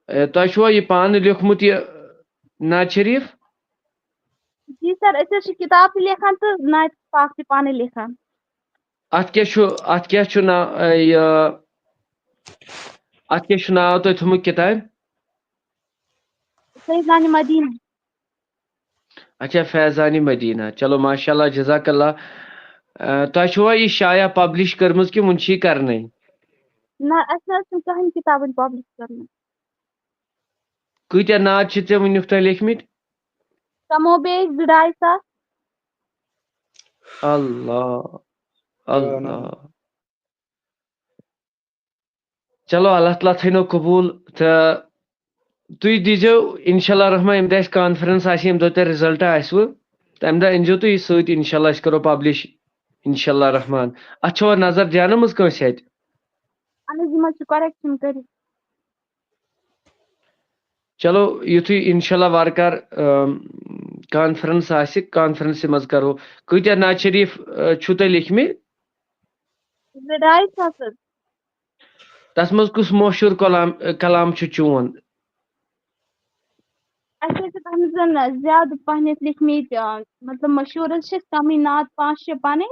اے، تۄہہِ چھُوا یہِ پانہٕ لیوٚکھمُت یہِ نعت شریٖف؟ جی سر، أسۍ حظ چھِ کِتاب تہِ لیکھان تہٕ نعت پاک تہِ پانَے لیکھان۔ اَتھ کیٛاہ چھُ، اَتھ کیٛاہ چھُ ناو، اے، یہِ، اَتھ کیٛاہ چھُ ناو تۄہہِ تھوٚمُت کِتابہِ؟ فیضانِ مدینہ۔ اچھا، فیضانِ مدینہ۔ چلو، ماشاء اللہ، جزاک اللہ۔ آ، تۄہہِ چھُوا یہِ شایع publish کٔرمٕژ کِنہٕ وُنہِ چھِ یہِ کرنَے؟ نہ، اَسہِ نہ حظ چھُنہٕ کٕہٕنۍ کِتابَن publish کٔرمٕژ۔ کۭتیٛاہ نعت چھِ ژےٚ وٕنیُک تام لیکھمٕتۍ؟ کم و بیش زٕ ڈاے ساس۔ اللہ، اللہ۔ چلو، اللہ تعالیٰ تھٲینو قبوٗل۔ تہٕ تُہۍ دیٖزیو انشاء اللہ الرحمٰن، ییٚمہِ دۄہ اَسہِ conference آسہِ، ییٚمہِ دۄہ تۄہہِ result آسِوٕ، تَمہِ دۄہ أنۍزیو تُہۍ یہِ سۭتۍ، انشاء اللہ أسۍ کرو publish، انشاء اللہ الرحمٰن۔ اَتھ چھوا نظر دیانہٕ منٛز کٲنٛسہِ اَتہِ؟ اہن حظ، یِم حظ چھِ correction کٔرِتھ۔ چلو، یُتھُے انشاء اللہ وارٕ کارٕ، ٲم، conference آسہِ، conference منٛز کرو۔ کۭتیٛاہ نعت شریٖف، ٲ، چھِو تۄہہِ لیکھمٕتۍ؟ زٕ ڈاے ساس حظ۔ تَتھ منٛز کُس مشہوٗر کلام، کلام چھُ چون؟ اَسہِ حظ چھِ تَتھ منٛز زیادٕ پَہنَتھ لیکھمٕتۍ، آ، مطلب، مشہوٗر حظ چھِ اَسہِ کَمٕے، نعت پانٛژھ شےٚ پَنٕنۍ۔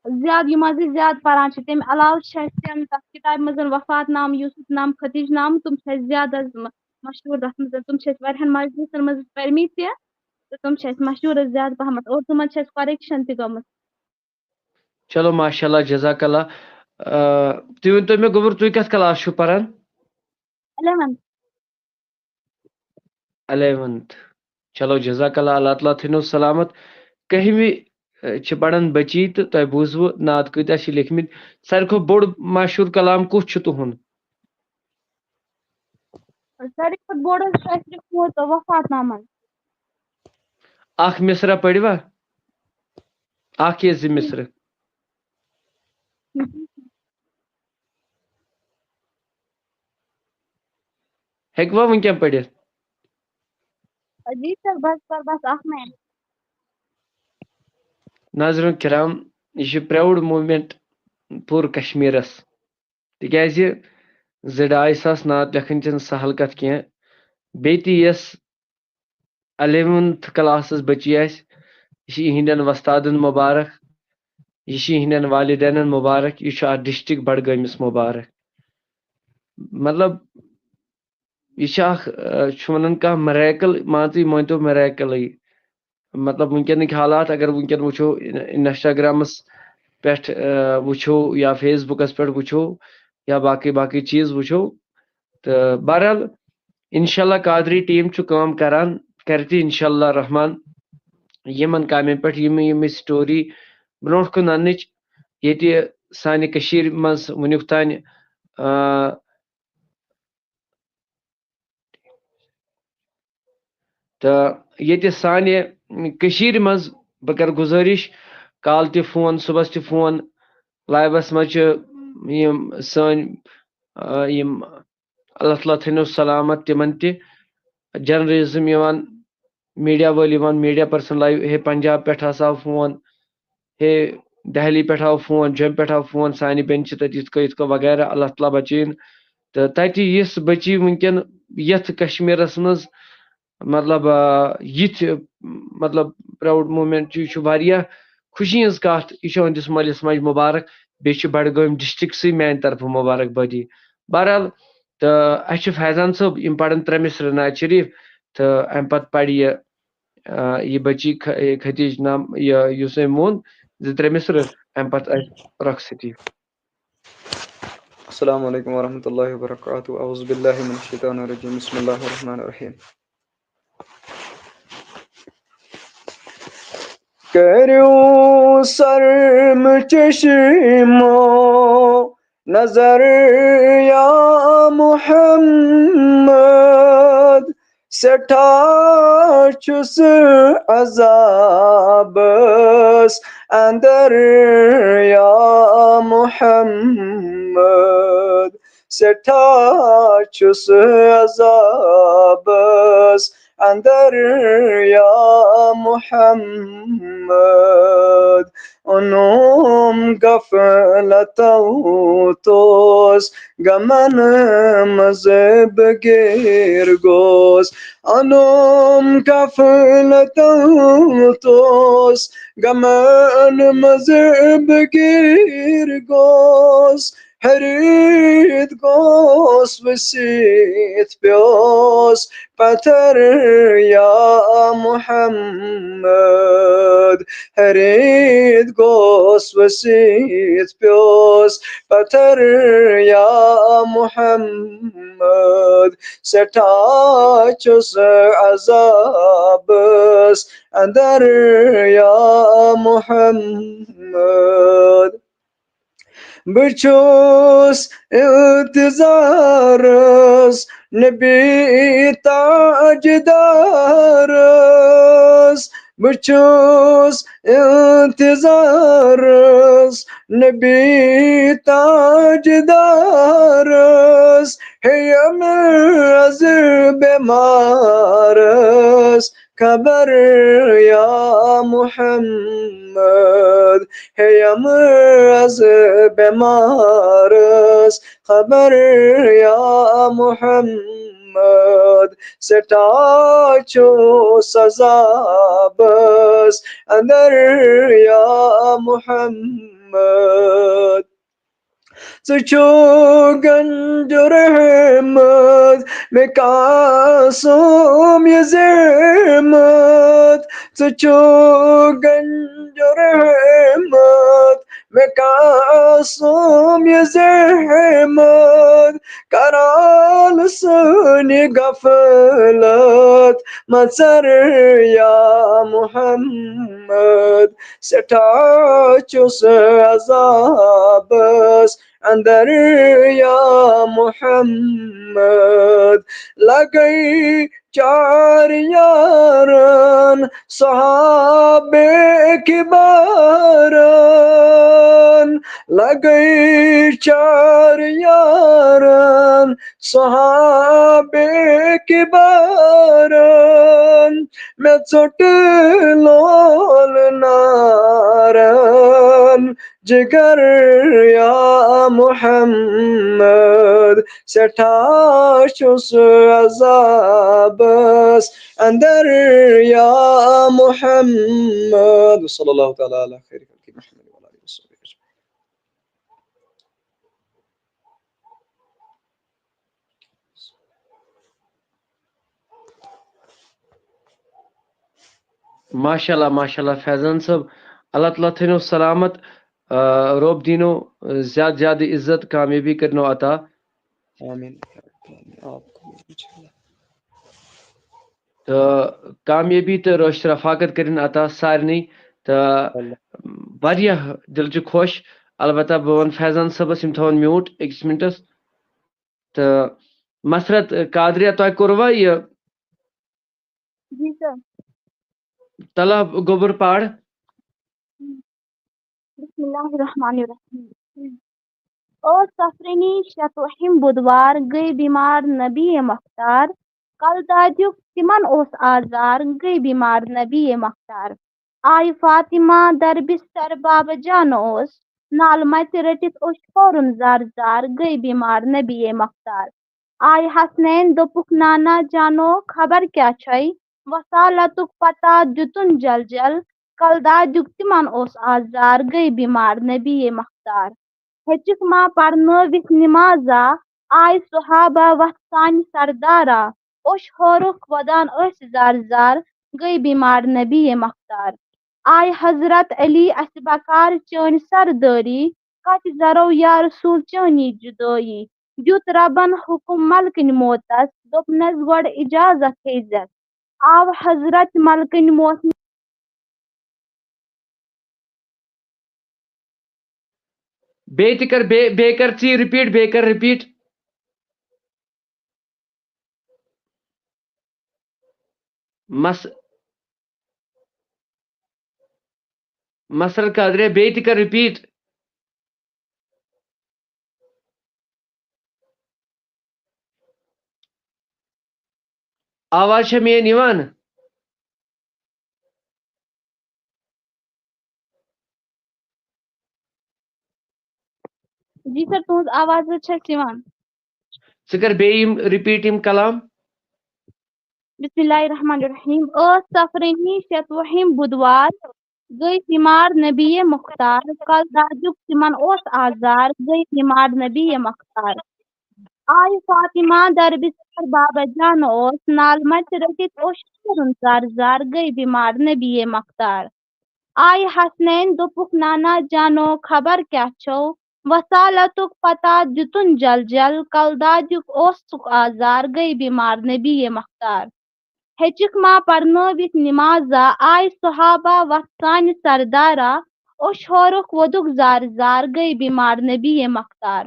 زیادٕ، یِم حظ أسۍ زیادٕ پَران چھِ، تَمہِ علاوٕ چھِ اَسہِ تِم تَتھ کِتابہِ منٛز وفات نامہٕ، یوسف نامہٕ، خدیج نامہٕ، تِم چھِ اَسہِ زیادٕ حظ م-، مشہوٗر تَتھ منٛز۔ تِم چھِ اَسہِ واریاہَن مجلسَن منٛز پَرمٕتۍ تہِ، تہٕ تِم چھِ اَسہِ مشہوٗر حظ زیادٕ پَہمَتھ، اور تِمَن چھِ اَسہِ correction تہِ گٔمٕژ۔ چلو، ماشاء اللہ، جزاک اللہ۔ آ، تُہۍ ؤنۍ تو مےٚ، گوٚبُر، تُہۍ کَتھ class چھِو پَران؟ Eleventh۔ Eleventh۔ چلو، جزاک اللہ، اللہ تعالیٰ تھٲینو سلامت۔ کٔہمہِ، چھِ پران بچی، تہٕ تۄہہِ بوٗزوٕ نعت کۭتیاہ چھِ لیکھمٕتۍ۔ ساروی کھۄتہٕ بوٚڑ مشہوٗر کلام کُس چھُ تُہُنٛد؟ ساروی کھۄتہٕ بوٚڑ حظ چھُ اَسہِ لیوٗکھمُت وفات نامن۔ اکھ مصرع پٔرِوا؟ اکھ یا زٕ مصرع؟ ہیٚکوا وٕنکیٚن پٔرِتھ؟ جی سر، بس سر، بس اکھ منٹ۔ ناظرین کرام، یہِ چھِ proud moment پوٗرٕ کشمیرس، تِکیازِ زٕ ڈاے ساس نعت لیکھٕنۍ چھَنہٕ سہل کتھ کینٛہہ۔ بیٚیہِ تہِ یۄس الیونتھ کلاسس بچی آسہِ، یہِ چھِ یِہنٛدٮ۪ن وۄستادن مبارک، یہِ چھِ یِہنٛدٮ۪ن والدینن مبارک، یہِ چھُ اتھ ڈسٹرکٹ بڈگٲمِس مبارک۔ مطلب، یہِ چھِ اکھ، آ، چھُ ونان کانٛہہ miracle، مان ژٕ، یہِ مٲنتو miracle ٕے۔ مطلب، وٕنکیٚنٕکۍ حالات اگر وٕنکیٚن وٕچھو، ان-، انسٹاگرامس پٮ۪ٹھ، آ، وٕچھو یا فیس بُکس پٮ۪ٹھ وٕچھو یا باقٕے باقٕے چیٖز وٕچھو، تہٕ بہرحال، انشاءاللہ قادری ٹیٖم چھُ کٲم کران، کرِ تہِ انشاءاللہ رحمان یِمن کامٮ۪ن پٮ۪ٹھ، یِم یِم story برونٛٹھ کُن اننٕچ، ییٚتہِ سانہِ کٔشیٖرِ منٛز وٕنیُک تانۍ، آ، تہٕ ییٚتہِ سانہِ کٔشیٖرِ منٛز، بہٕ کرٕ گُزٲرِش، کالہٕ تہِ فون، صُبحس تہِ فون، لایوَس منٛز چھِ یِم سٲنۍ، آ، یِم اللہ تعالیٰ تھٲینو سلامت تِمن تہِ، journalism یِوان، میٖڈیا وٲلۍ یِوان، میٖڈیا پٔرسن لایو، ہے، پنجاب پٮ۪ٹھ ہسا آو فون، ہے، دہلی پٮ۪ٹھ آو فون، جوٚمہِ پٮ۪ٹھ آو فون، سانہِ بیٚنہِ چھِ تَتہِ یِتھ کٔنۍ یِتھ کٔنۍ وغیرہ، اللہ تعالیٰ بچٲیِن۔ تہٕ تَتہِ یِژھ بٔچی وٕنکیٚن یَتھ کشمیٖرَس منٛز، مطلب، آ، یِتھۍ، مطلب، proud moment چھُ، یہِ چھُ واریاہ خوشی ہٕنٛز کَتھ۔ یہِ چھُ أہٕنٛدِس مٲلِس ماجہِ مُبارک، بیٚیہِ چھُ بڈگٲمۍ ڈسٹرکٹسٕے میٛانہِ طرفہٕ مُبارک بٲدی۔ بہرحال، تہٕ اَسہِ چھُ فیضان صٲب، یِم پَرَن ترٛےٚ مِصرٕ نعت شریٖف، تہٕ اَمہِ پَتہٕ پَرِ یہِ، آ، یہِ بٔچی خ-، یہِ ختیٖج نام، یہِ، یُس أمۍ ووٚن، زٕ ترٛےٚ مِصرٕ، اَمہِ پَتہٕ آسہِ رۄخصتی۔ السلام علیکم ورحمۃ اللہ وبرکاتہ۔ اعوذ باللہ من الشیطان الرجیم۔ بسم اللہ الرحمن الرحیم۔ کٔرِو سرم چشمو نظر یا محمد، سٮ۪ٹھاہ چھُس عذابس اندر یا محمد، سٮ۪ٹھاہ چھُس عذابس اندر یا محمد۔ اوٚنُم غفلتو توس غمن منٛز بہٕ گیٖر گوس، اوٚنُم غفلتو توس غمن منٛز بہٕ گیٖر گوس۔ ہرِتھ گوس ؤسِتھ پیوس پتھر یا محمد، ہرِتھ گوس ؤسِتھ پیوس پتھر یا محمد، سٮ۪ٹھاہ چھُس عذابس اندر یا محمد۔ بہٕ چھُس انتظارس نبی تاجدارس، بہٕ چھُس انتظارس نبی تاجدارس، ہیٚیِم از بٮ۪مارس خبر یا محمد، ہیٚیِم از بٮ۪مارس خبر یا محمد، سٮ۪ٹھاہ چھُس عذابس اندر یا محمد۔ ژٕ چھُکھ گنج رحمت، مےٚ کانٛہہ سوم یہِ زحمت۔ ژٕ چھُکھ گنج رحمت، مےٚ کانٛہہ سوم یہِ زحمت۔ کرال سٲنۍ غفلت مژر یا محمد۔ سٮ۪ٹھاہ چھُس عذابس اندر یا محمد۔ لگے چار یارن صحابے کبارن، لگے چار یارن صحابے کبارن، مےٚ ژوٚٹ لول نارن جگر یا محمد۔ سٮ۪ٹھاہ چھُس عذابس اندر یا محمد۔ صلی اللہ تعالیٰ علی خیر خلقہ محمد وعلی آلہ وصحبہ اجمعین۔ ماشاء اللہ، ماشاء اللہ فیضان صٲب، اللہ تعالیٰ تھٲینو سلامت، آ، رۄب دیٖنو زیادٕ زیادٕ عزت، کامیٲبی کٔرنو عطا۔ آمین۔ آپ کو بھی، انشاء اللہ۔ تہٕ کامیٲبی تہٕ رٲچھ رفاقت کٔرِن عطا سارنٕے۔ تہٕ اللہ۔ واریاہ دِل چھُ خۄش۔ البتہ بہٕ وَنہٕ فیضان صٲبَس، یِم تھاوَن mute أکِس مِنٹَس۔ تہٕ مسرت قادریہ، تۄہہِ کوٚروا یہِ جی سر۔ طلب گوٚبُر پاڑ؟ بسم اللہ الرحمن الرحیم۔ ٲس سفرنی شتوُہِم بُدوار، گٔے بیمار نبی مختار۔ کلدادیُک تِمن اوس آزار، گٔے بیمار نبی مختار۔ آیہِ فاطمہ در بستر، بابا جان اوس نالہٕ مَتہِ رٔٹِتھ اوٚش پھورُن زار زار، گٔے بیمار نبی مختار۔ آیہِ حسنین، دوٚپُکھ، نانا جانو، خبر کیٛاہ چھے؟ وصالتُک پتہ دِتُن جل جل، کلدادیُک تِمن اوس آزار، گٔے بیمار نبی مختار۔ ہیٚچِکھ ما پرنٲوِتھ نمازا، آے صحابہ وتھ سانہِ سردارا، اوٚش ہورُکھ ودان ٲسۍ زار زار، گٔے بیمار نبی مختار۔ آے حضرت علی اَسہِ بکار چٲنۍ سردٲری، کتہِ زرو یا رسول چٲنی جُدٲیی۔ دیُت ربن حُکم ملکٕنۍ موتس، دوٚپنس گۄڈٕ اجازت ہیزٮ۪س۔ آو حضرت ملکٕنۍ موت۔ بیٚیہِ تہِ کر، بیٚیہِ، بیٚیہِ کر ژٕ یہِ repeat، بیٚیہِ کر repeat۔ مس-، مسرت قادریہ، بیٚیہِ تہِ کر repeat۔ آواز چھا میٲنۍ یِوان؟ جی سر، تُہنٛز آواز حظ چھِ اَسہِ یِوان۔ ژٕ کر بیٚیہِ یِم repeat یِم کلام۔ بسم اللہ الرحمن الرحیم۔ ٲس سفرنی شتوُہِم بُدوار، گٔے بیمار نبی مختار۔ کلدادیُک تِمن اوس آزار، گٔے بیمار نبی مختار۔ آیہِ فاطمہ در بستر، بابا جان اوس نالہٕ مَتہِ رٔٹِتھ اوٚش پھورُن زار زار، گٔے بیمار نبی مختار۔ آیہِ حسنین، دوٚپُکھ، نانا جانو، خبر کیٛاہ چھو؟ وصالتُک پتہ دِتُن جل جل، کلدادیُک اوسُکھ آزار، گٔے بیمار نبی مختار۔ ہیٚچِکھ ما پرنٲوِتھ نمازا، آے صحابہ وتھ سانہِ سردارا، اوٚش ہورُکھ ووٚدُکھ زار زار، گٔے بیمار نبی مختار۔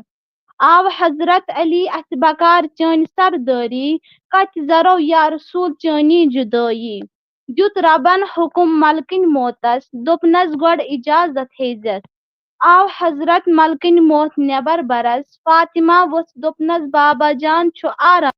آو حضرت علی اَسہِ بکار چٲنۍ سردٲری، کتہِ زرو یا رسول چٲنی جُدٲیی۔ دیُت ربن حُکم ملکٕنۍ موتس، دوٚپنس گۄڈٕ اجازت ہیزٮ۪س۔ آو حضرت ملکٕنۍ موت نٮ۪بر برس، فاطمہ ؤژھ، دوٚپنس بابا جان چھُ آرام۔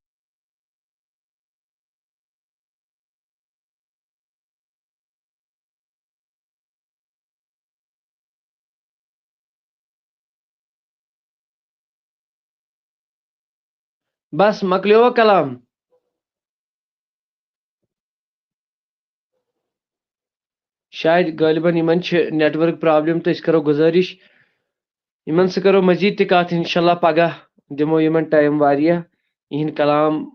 بس، مۄکلیو کلام؟ شاید غٲلباً یِمن چھِ network problem، تہٕ أسۍ کرو گُزٲرِش، یِمن سۭتۍ کرو مزید تہِ کتھ انشاءاللہ پگاہ، دِمو یِمن time واریاہ، یِہنٛد کلام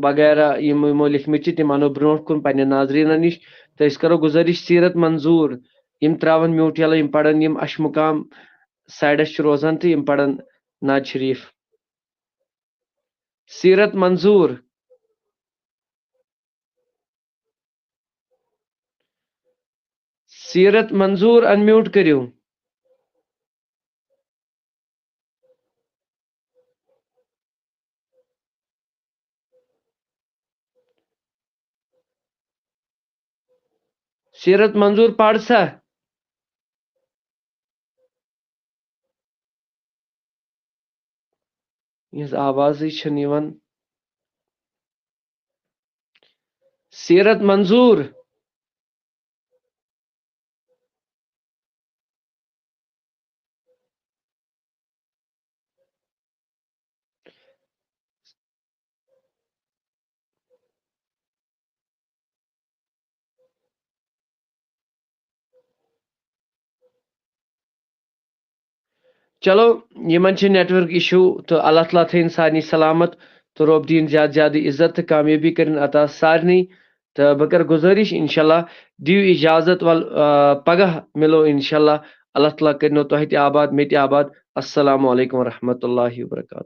وغیرہ یِم یِمو لیکھمٕتۍ چھِ، تِم انو برونٛٹھ کُن پننٮ۪ن ناظریٖنن نِش۔ تہٕ أسۍ کرو گُزٲرِش، سیرت منظور، یِم تراون mute یَلہٕ، یِم پرن یِم اَشہِ مُقام sideس چھِ روزان، تہٕ یِم پرن نعت شریف۔ سیرت منظور۔ سیرت منظور، انمیوٹ کٔرِو۔ سیرت منظور، پَر سا؟ یِہٕنٛز آوازٕے چھَنہٕ یِوان۔ سیرت منظور۔ چلو، یِمن چھِ نیٹ ورک ایشو، تہٕ اللہ تعالیٰ تھٲیِن سارنٕے سلامت، تہٕ رۄب دِیِن زیادٕ زیادٕ عزت تہٕ کامیٲبی کٔرِن عطا سارنٕے۔ تہٕ بہٕ کرٕ گُزٲرِش، انشاءاللہ دِیِو اجازت، ول، آ، پگاہ مِلو انشاءاللہ۔ اللہ تعالیٰ کٔرِنو تۄہہِ تہِ آباد، مےٚ تہِ آباد۔ السلام علیکم ورحمۃ اللہ وبرکاتہ۔